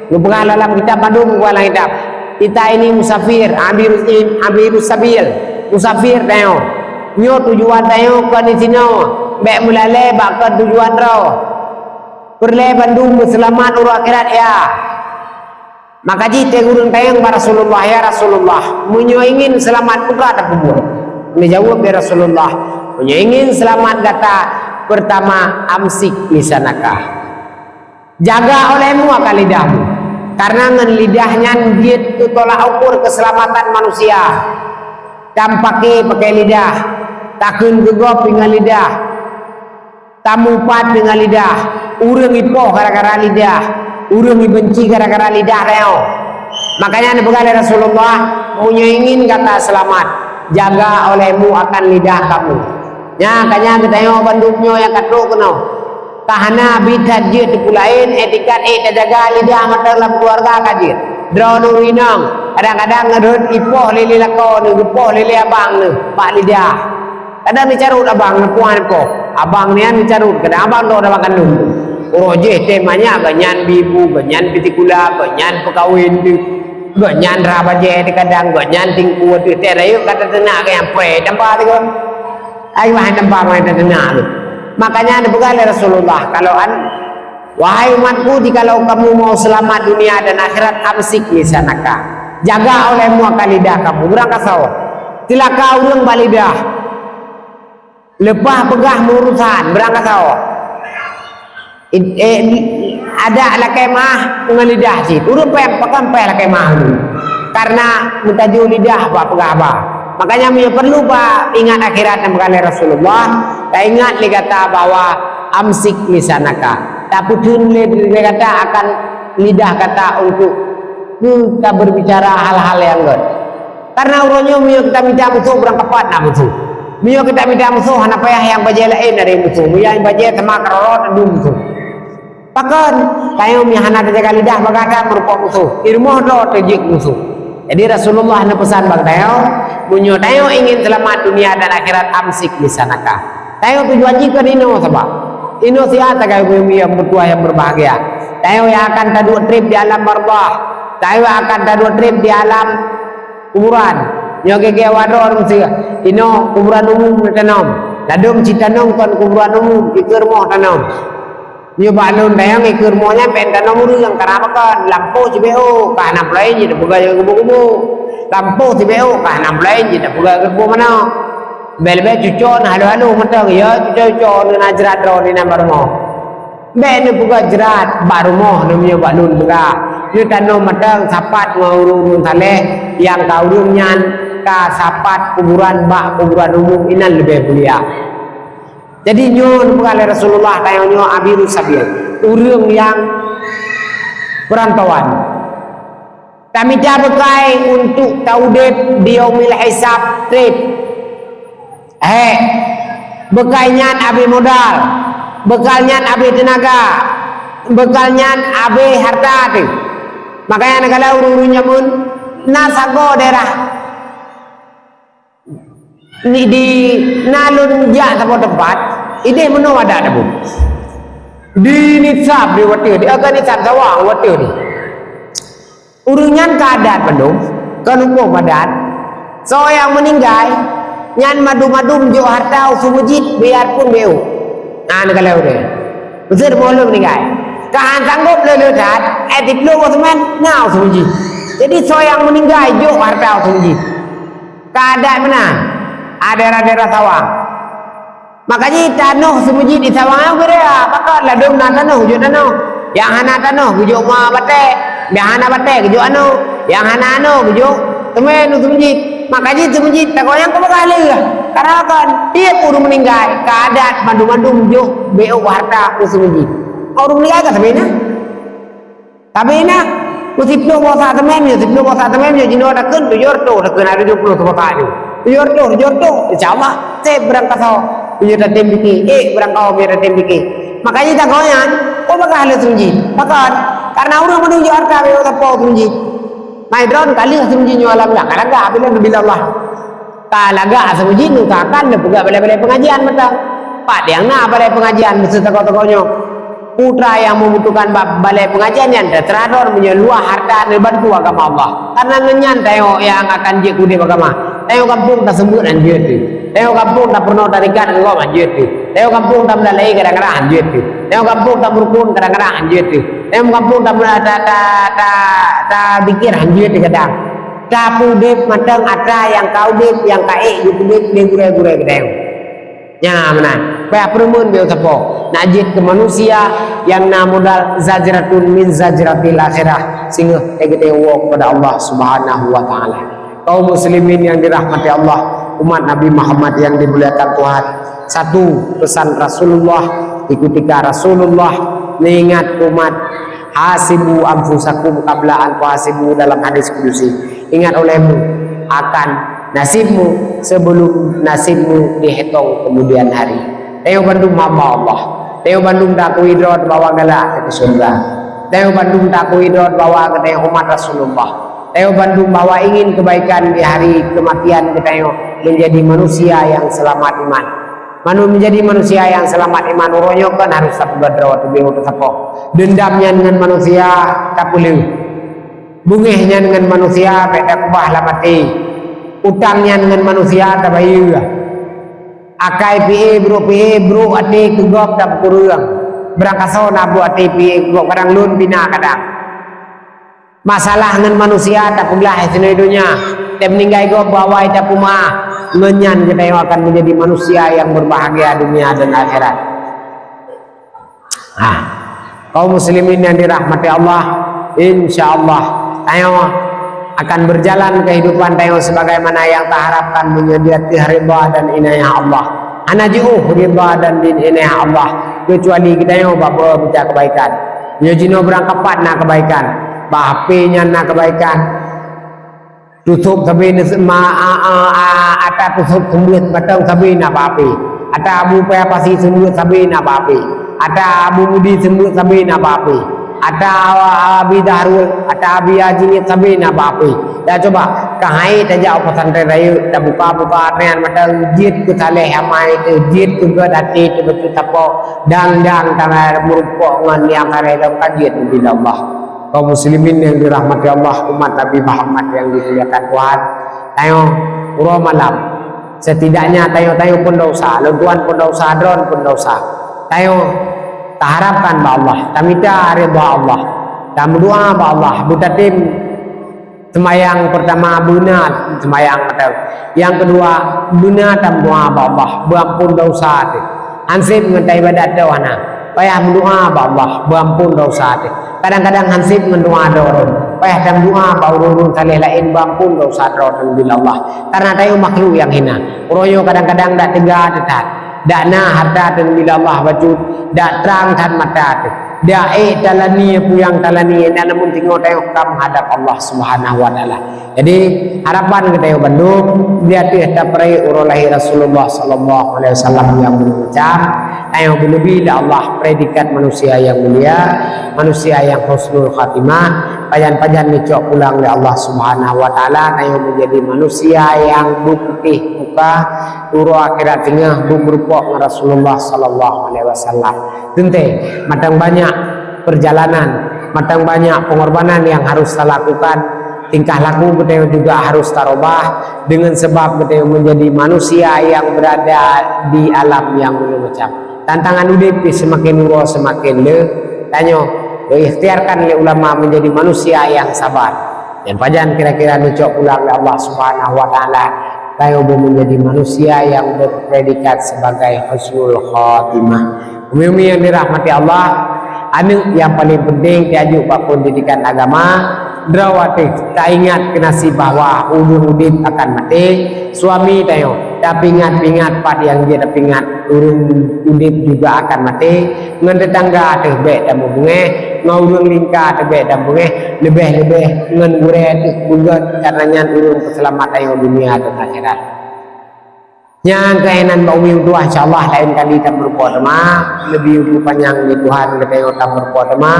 Geupeugah lam kitab bandum, geupeugah lam kitab. Kita ini musafir, abirus, abirus sabil. Musafir tanyoe. Nyoe tujuan tanyoe kon disinoe. Bék meulalé bak kon tujuan droe. Peureulée bandum meuseulamat uroe akhirat, ya. Maka jih teuh ureuëng tanyong bak Rasulullah, "Ya Rasulullah, meunyoe ingin seulamat, peue ka tapeubuet?" Neujaweueb lé Rasulullah, "Meunyoe ingin seulamat gata, peurtama, amsik lisanaka." Jaga olehmu akan lidahmu, karena ngon lidah nyan jeuet keu tolak ukur keuseulamatan manusia. Tampake pakai lidah, takheun keu gob ngon lidah, tamupat deungon lidah, ureuëng ipoh gara-gara lidah, ureuëng ibenci gara-gara lidah tanyoe. Makanya neupeugah lé Rasulullah, "Meunyoe ingin gata seulamat, jaga olehmu akan lidah kamu." Nya, ka nyan geutanyoe bandum nyoe nyang ka trok keunoe. Ka hana bit that jeuet teupeu laén, etikat ék tajaga lidah mantong lam keuluwarga ka jeuet. Droeneuh inong, kadang-kadang rhot ipoh lé-lé lakoe neuh, geupoh lé-lé abang neuh bak lidah. Kadang neucarot abang neuh, puan neuh poh. Abang nyan neucarot, kadang abang dok dalam kandong. Uroe jih teuh manyak, gobnyan bibu, gobnyan pitikula, gobnyan peukawen teuh. Gobnyan rhah bajée teuh kadang, gobnyan tingkue teuh, teuh rayeuk ka tateunak keu nyang pré, tampa teuh kon. Ai wahai tampa, wahai tateunak teuh. Makanya neupeugah lé Rasulullah, kalau an-, "Wahai umatku, jikalau kamu mau selamat dunia dan akhirat, amsik lisanaka." Jaga olehmu akan lidah kamu. Beurangkasoe. Cilaka ureuëng bak lidah. Leupah peugah meurusan, beurangkasoe. Id-, eh, adak lakée meu'ah ngon lidah cit. Ureuëng péng pakon péng lakée meu'ah dulu. Karena meutajô lidah bak peugah haba. Makanya meunyoe perlu bak ingat akhirat nyang peugah lé Rasulullah, taingat lé gata bahwa amsik lisanaka. Tapeutheun lé, lé gata akan lidah gata untuk, hmm, ka berbicara hal-hal nyang gét. Karena uroe nyoe meunyoe kita mita musoh, beurangkapat na musoh. Meunyoe kita mita musoh, hana payah nyang bajée laén dari musoh. Meunyoe nyang bajée teuma keurot, dum musoh. Pakon, tanyoe meuhana tajaga lidah bagaga meurumpok musoh. Di rumoh droe teujeuet musoh. Jadi Rasulullah neupeusan bak tanyoe, meunyoe tanyoe ingin seulamat dunia dan akhirat, amsik lisanaka. Tanyoe tujuan jih keu inoe sabab. Inoe siat sagai ureuëng nyang meutuah nyang berbahagia. Tanyoe nyang akan taduek treb di alam barzakh. Tanyoe akan taduek treb di alam kuburan. Nyoe geuge wadon meuseu. Inoe kuburan umum tanom. Ladom cit tanom kon kuburan umum, dikeue rumoh tanom. Nyoe bak lôn dayang ikeu rumoh nyan bèk tanom ureuëng, karena pakon, lampôh sibeuôt, ka hana peulaén jeuet tapeugah geuboh-geuboh. Lampôh sibeuôt, ka hana peulaén jeuet tapeugah geuboh manok. Bèk leubeh cuco na halo-halo mantong, ya cuco-cuco na jrat droe di nan bak rumoh. Bèk neupeugah jrat bak rumoh, neumeunyoe bak lôn peugah. Neutanom mantong sapat ngon ureuëng-ureuëng saleh nyang ka ureuëng nyan ka sapat kuburan bak kuburan umum inan leubeh mulia. Jadi nyoe neupeugah lé Rasulullah, tanyoe nyoe abiru sabil, ureuëng nyang peurantauan. Tamita beukai untuk taudeb di yaumil hisab treb. Hek, beukai nyan abéh modal, beukal nyan abéh teunaga, beukal nyan abéh harta teuh. Makanya neukalon ureuëng-ureuëng jameun na sagoe daerah Ni di na lôn jak saboh teumpat, ideh meunoe adat Abu. Di nisab di watèe di, agak nisab sawang watèe di. Ureuëng nyan ka adat bandum, kon hukôm adat. Soe nyang meuninggai, nyan madum-madum jok harta u seumeujid, biar pun beu. Na neukalon ureuëng. Meuseu moh lôn meuninggai. Ka han sanggob lé-lé that, eh, siploh boh seumén, na u seumeujid. Jadi soe nyang meuninggai, jok harta u seumeujid. Ka adat meunan, a daerah-daerah Sawang. Makajih tanoh seumeujid di Sawang nyan geuraya, pakon ladôm na tanoh geujok tanoh, nyang hana tanoh geujok ma batèe, nyang hana batèe geujok anoe, nyang hana anoe geujok teumé u seumeujid. Makajih seumeujid tagoe nyang keubah lé, karena kan tiep ureuëng meuninggai ka adat mandum-mandum jok beu harta u seumeujid. Ureuëng meuninggai ka sabe na. Tapi na, meusiploh boh sa teumé, meusiploh boh sa teumé, jinoe takheun tujoh reutôh, takheun ada tujoh ploh boh sa nyoe. Tujoh reutôh, tujoh reutôh, insya Allah, sép beurangkasoe, meunyoe tatem pike, ék beurangkasoe, meunyoe tatem pike. Makajih tagoe nyan, oh, bagah lé seumeujid. Pakon? Karena ureuëng meununjuk harta beu sapo seumeujid. Mai droen ka lheueh seumeujid nyoe alhamdulillah, ka lagak bila, bila Allah. Ka lagak seumeujid nyoe ka akan neupeugah balai-balai pengajian mantong. Pat nyang na balai pengajian meuseu sagoe-sagoe nyoe? Putra nyang membutuhkan ba-, balai pengajian nyan teuseurah droen meunyoe luwah harta neubantu agama Allah. Karena ngon nyan tanyoe nyang akan jeuet keu udeb agama. Tanyoe gampông taseumeubeuet han jeuet teuh. Tanyoe gampông tapeurunoe tarekat ngon gob han jeuet teuh. Tanyoe gampông tameulakée kadang-kadang han jeuet teuh. Tanyoe gampông tameurukon kadang-kadang han jeuet teuh. Tanyoe gampông tameula-, ta-, ta-, ta-, tazikir han jeuet teuh kadang. Ka peudeb mantong atra nyang ka udeb, nyang ka ék jipeudeb lé gurée-gurée geutanyoe. Nyan meunan. Payah peureumeun beu sapo. Nak jeuet keu manusia nyang na modal zajratun min zajratil akhirah, singoh teugeuteuwoe kepada Allah Subhanahu wa Taala. Kaum muslimin yang dirahmati Allah, umat Nabi Muhammad yang dimuliakan Tuhan, satu pesan Rasulullah, di ketika Rasulullah mengingat umat, "Hasibu anfusakum qabla an tuhasibu," dalam hadis kudusi. Ingat olehmu akan nasibmu sebelum nasibmu dihitong kemudian hari. Tanyoe bandum hamba Allah. Tanyoe bandum takui droe bahwa galak keu syurga. Tanyoe bandum takui droe bahwa geutanyoe umat Rasulullah. Tanyoe bandum bahwa ingin kebaikan di hari kematian geutanyoe menjadi manusia yang selamat iman. Manu-, menjadi manusia yang selamat iman uroe nyoe kan harus sapeugah droe teubieu teusapoh. Dendam nyan ngon manusia tapeuleueh. Beungéh nyan ngon manusia bèk takeubah lam até. Utang nyan ngon manusia tabayeue. Akai pih, brôk pih, brôk até keu gob tapeukureueng. Beurangkasoe na brôk até pih keu gob, kadang lôn pih na kadang. Masalah ngon manusia tapeuglah sinoe donya, teumeuninggai gob bak awai tapeumaáh, ngon nyan geutanyoe akan menjadi manusia yang berbahagia dunia dan akhirat. Ah, kaum muslimin yang dirahmati Allah, insya Allah tanyoe akan berjalan kehidupan tanyoe sebagaimana yang taharapkan meunyoe di ateueh ridha dan inayah Allah. Hana jiôh ridha dan din inayah Allah kecuali geutanyoe bak beureubuta kebaikan. Nyoe jinoe beurangkapat na kebaikan, bak H P nyan na kebaikan. Tusôb sabe neus-, ma-, a, a, a, ata tusôb seumeubeuet mantong sabe na bak H P. Ata Abu Paya Pasi seumeubeuet sabe na bak H P. Ata Abu Mudi seumeubeuet sabe na bak H P. Ata Abi Dahrul, ata Abi Haji Nit sabe na bak apui. Ya, cuba, ka hai tajak u pesantren rayeuk, tabuka-buka atra nyan mata, jeuet keu saleh amai teuh, jeuet keu gét até teuh, bacut tapok, dang-dang tangai meurupok ngon nyang saleh lom ka jeuet neubila Allah. Kaum muslimin yang dirahmati Allah, umat Nabi Muhammad yang dimuliakan Tuhan, tanyoe uroe malam, setidaknya tanyoe-tanyoe pun desya, lôn tuan pun desya, droen pun desya. Tanyoe taharapkan bak Allah, tamita ridha Allah, tameudoa bak Allah, beutatem seumayang peurtama beuna seumayang mantong. Nyang keudua, beuna tameudoa bak Allah, beuampon desya teuh. Hanseb ngon taibadat droe hana, payah meudoa bak Allah, beuampon desya teuh. Kadang-kadang hanseb ngon doa droe, payah tameudoa bak ureueng-ureueng saleh laén, beuampon desya droe teuh bila Allah. Karena tanyoe makhluk nyang hina. Uroe nyoe kadang-kadang dak teuga teutat. Dak na hareuta teuh bila Allah bacut, dak trang that mata teuh. Dak ék talani peue nyang talani, na namun singoh tanyoe ka meuhadap Allah Subhanahu wa Taala. Jadi, harapan geutanyoe bandum di ateueh tapeurayek uroe lahé Rasulullah sallallahu alaihi wasallam nyang meuneucam, tanyoe geuleubi lé Allah predikat manusia nyang mulia, manusia nyang husnul khatimah, pajan-pajan neucok pulang lé Allah Subhanahu wa Taala, tanyoe meunjadi manusia nyang beuputéh muka, uroe akhirat singoh beumeurupok ngon Rasulullah sallallahu alaihi wasallam. Teuntée, mantong banyak perjalanan, mantong banyak pengorbanan yang harus talakukan. Tingkah laku geutanyoe juga harus tarubah, dengan sebab geutanyoe menjadi manusia yang berada di alam yang meuneucam. Tantangan udeb pih semakin uroe semakin le. Tanyoe geuikhtiarkan lé ulama menjadi manusia yang sabar. Nyang pajan kira-kira neucok pulang lé Allah Subhanahu wa Taala, tanyoe beu menjadi manusia yang berpredikat sebagai husnul khatimah. Umi-umi yang dirahmati Allah, aneuk nyang paling penting tajok bak pendidikan agama, droe watée taingat keunaséh bahwa ureueng udeb akan maté, suami tanyoe tapingat-pingat pat nyang jeuet tapingat, ureueng udeb juga akan maté, ngon teutangga teuh bék tameubungéh, ngon ureueng lingka teuh bék tameubungéh, leubeh-leubeh ngon gurée teuh beugét, karena nyan ureueng peuseulamat tanyoe dunia dan akhirat. Nyan keuh nan bak umi meutuah, insya Allah laén kali tameurumpok teuma, leubeh panyang lé Tuhan geutanyoe tameurumpok teuma,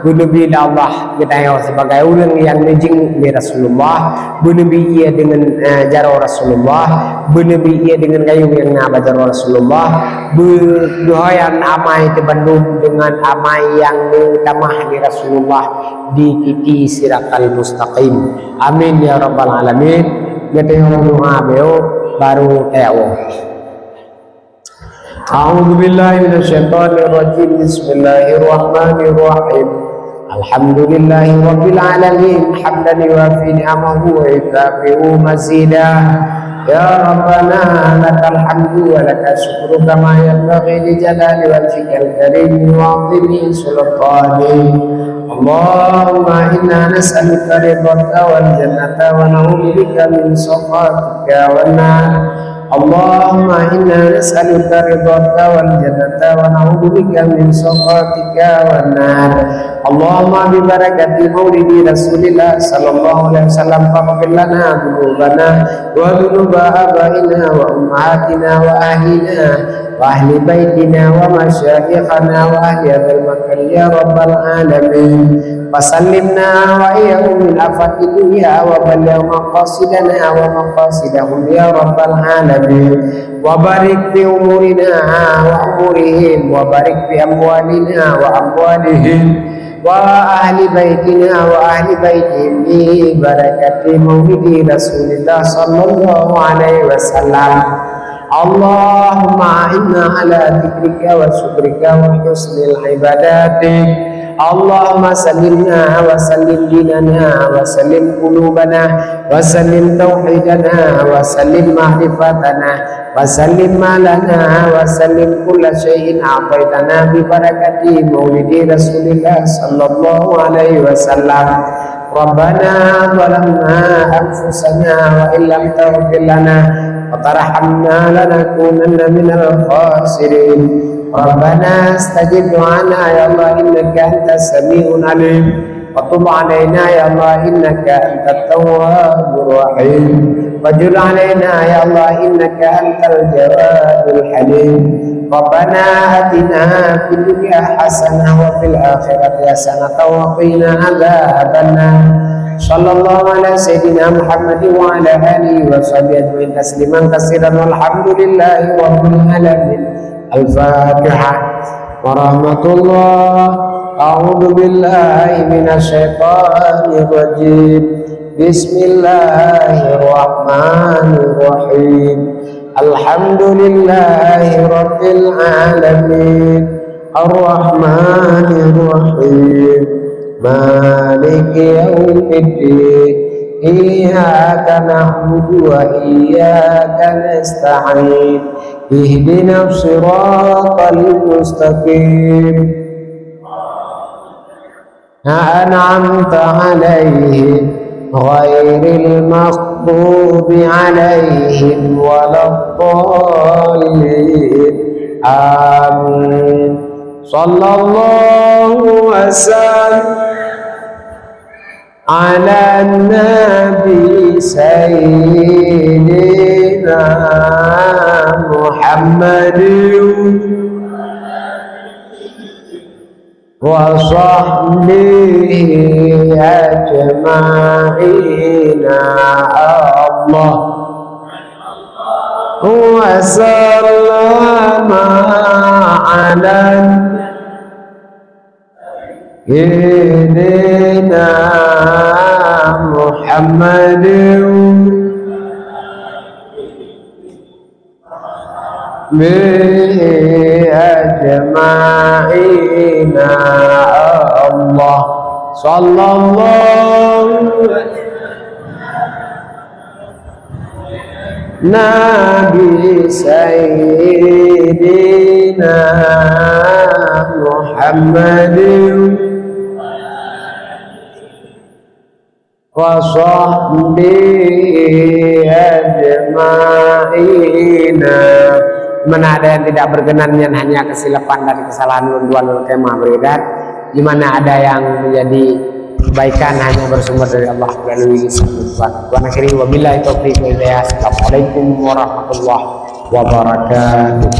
geuleubi lé Allah geutanyoe sibagai ureueng nyang neujeuet lé Rasulullah, beuneubi ie deungon, eh, jaroe Rasulullah, beuneubi ie deungon gayong nyang na bak jaroe Rasulullah, beudohoyan amai teuh bandum deungon amai nyang neutamah lé Rasulullah di titi siratal mustaqim. Amin ya rabbal alamin. Geutanyoe doa beu baru tawoe. أعوذ بالله من الشيطان الرجيم. بسم الله الرحمن الرحيم. الحمد لله رب العالمين، حمدا يوافي نعمه ويكافئ مزيده. يا ربنا، لك الحمد ولك الشكر كما ينبغي لجلال وجهك الكريم وعظيم سلطانك. اللهم إنا نسألك رضاك والجنة ونعوذ بك من سخطك والنار. اللهم إنا نسألك رضاك والجنة ونعوذ بك من سخطك والنار. اللهم ببركة مولد رسول الله صلى الله عليه وسلم فاغفر لنا ذنوبنا وذنوب آبائنا وأمهاتنا وأهلنا وأهل بيتنا ومشايخنا وأهل هذا المكان يا رب العالمين. وسلمنا وإياهم من آفات الدنيا وبلغ مقاصدنا ومقاصدهم يا رب العالمين. وبارك في أمورنا وأمورهم، وبارك في أموالنا وأموالهم، وأهل بيتنا وأهل بيتهم ببركة مولد رسول الله صلى الله عليه وسلم. اللهم أعنا على ذكرك وشكرك وحسن عبادتك. اللهم سلمنا وسلم ديننا وسلم قلوبنا وسلم توحيدنا وسلم معرفتنا وسلم مالنا وسلم كل شيء أعطيتنا ببركة مولد رسول الله صلى الله عليه وسلم. ربنا ظلمنا أنفسنا وإن لم تغفر لنا وترحمنا لنكونن من الخاسرين. ربنا استجب دعانا يا الله إنك أنت السميع العليم. وتب علينا يا الله إنك أنت التواب الرحيم. وجد علينا يا الله إنك أنت الجواد الحليم. ربنا آتنا في الدنيا حسنة وفي الآخرة حسنة وقنا عذاب النار. صلى الله على سيدنا محمد وعلى آله وصحبه أجمعين تسليما كثيرا والحمد لله رب العالمين. الفاتحة. ورحمة الله. أعوذ بالله من الشيطان الرجيم. بسم الله الرحمن الرحيم. الحمد لله رب العالمين. الرحمن الرحيم. مالك يوم الدين. إياك نعبد وإياك نستعين. اهدنا الصراط المستقيم. أنعمت عليهم غير المغضوب عليهم ولا الضالين. آمين. صلى الله وسلم على النبي سيدنا محمد وصحبه أجمعين. الله وسلم على سيدنا محمد به أجمعين. الله صلى الله نبي سيدنا محمد وصحبه أجمعين. Mana ada yang tidak berkenan, nyan hanya kesilapan dan kesalahan ulôn dua lôn kemah beureukat. Di mana ada yang menjadi kebaikan hanya bersumber dari Allah melalui lisan Tuhan. Wa akhiri wabillahi taufiq wal hidayah. Assalamualaikum warahmatullahi wabarakatuh.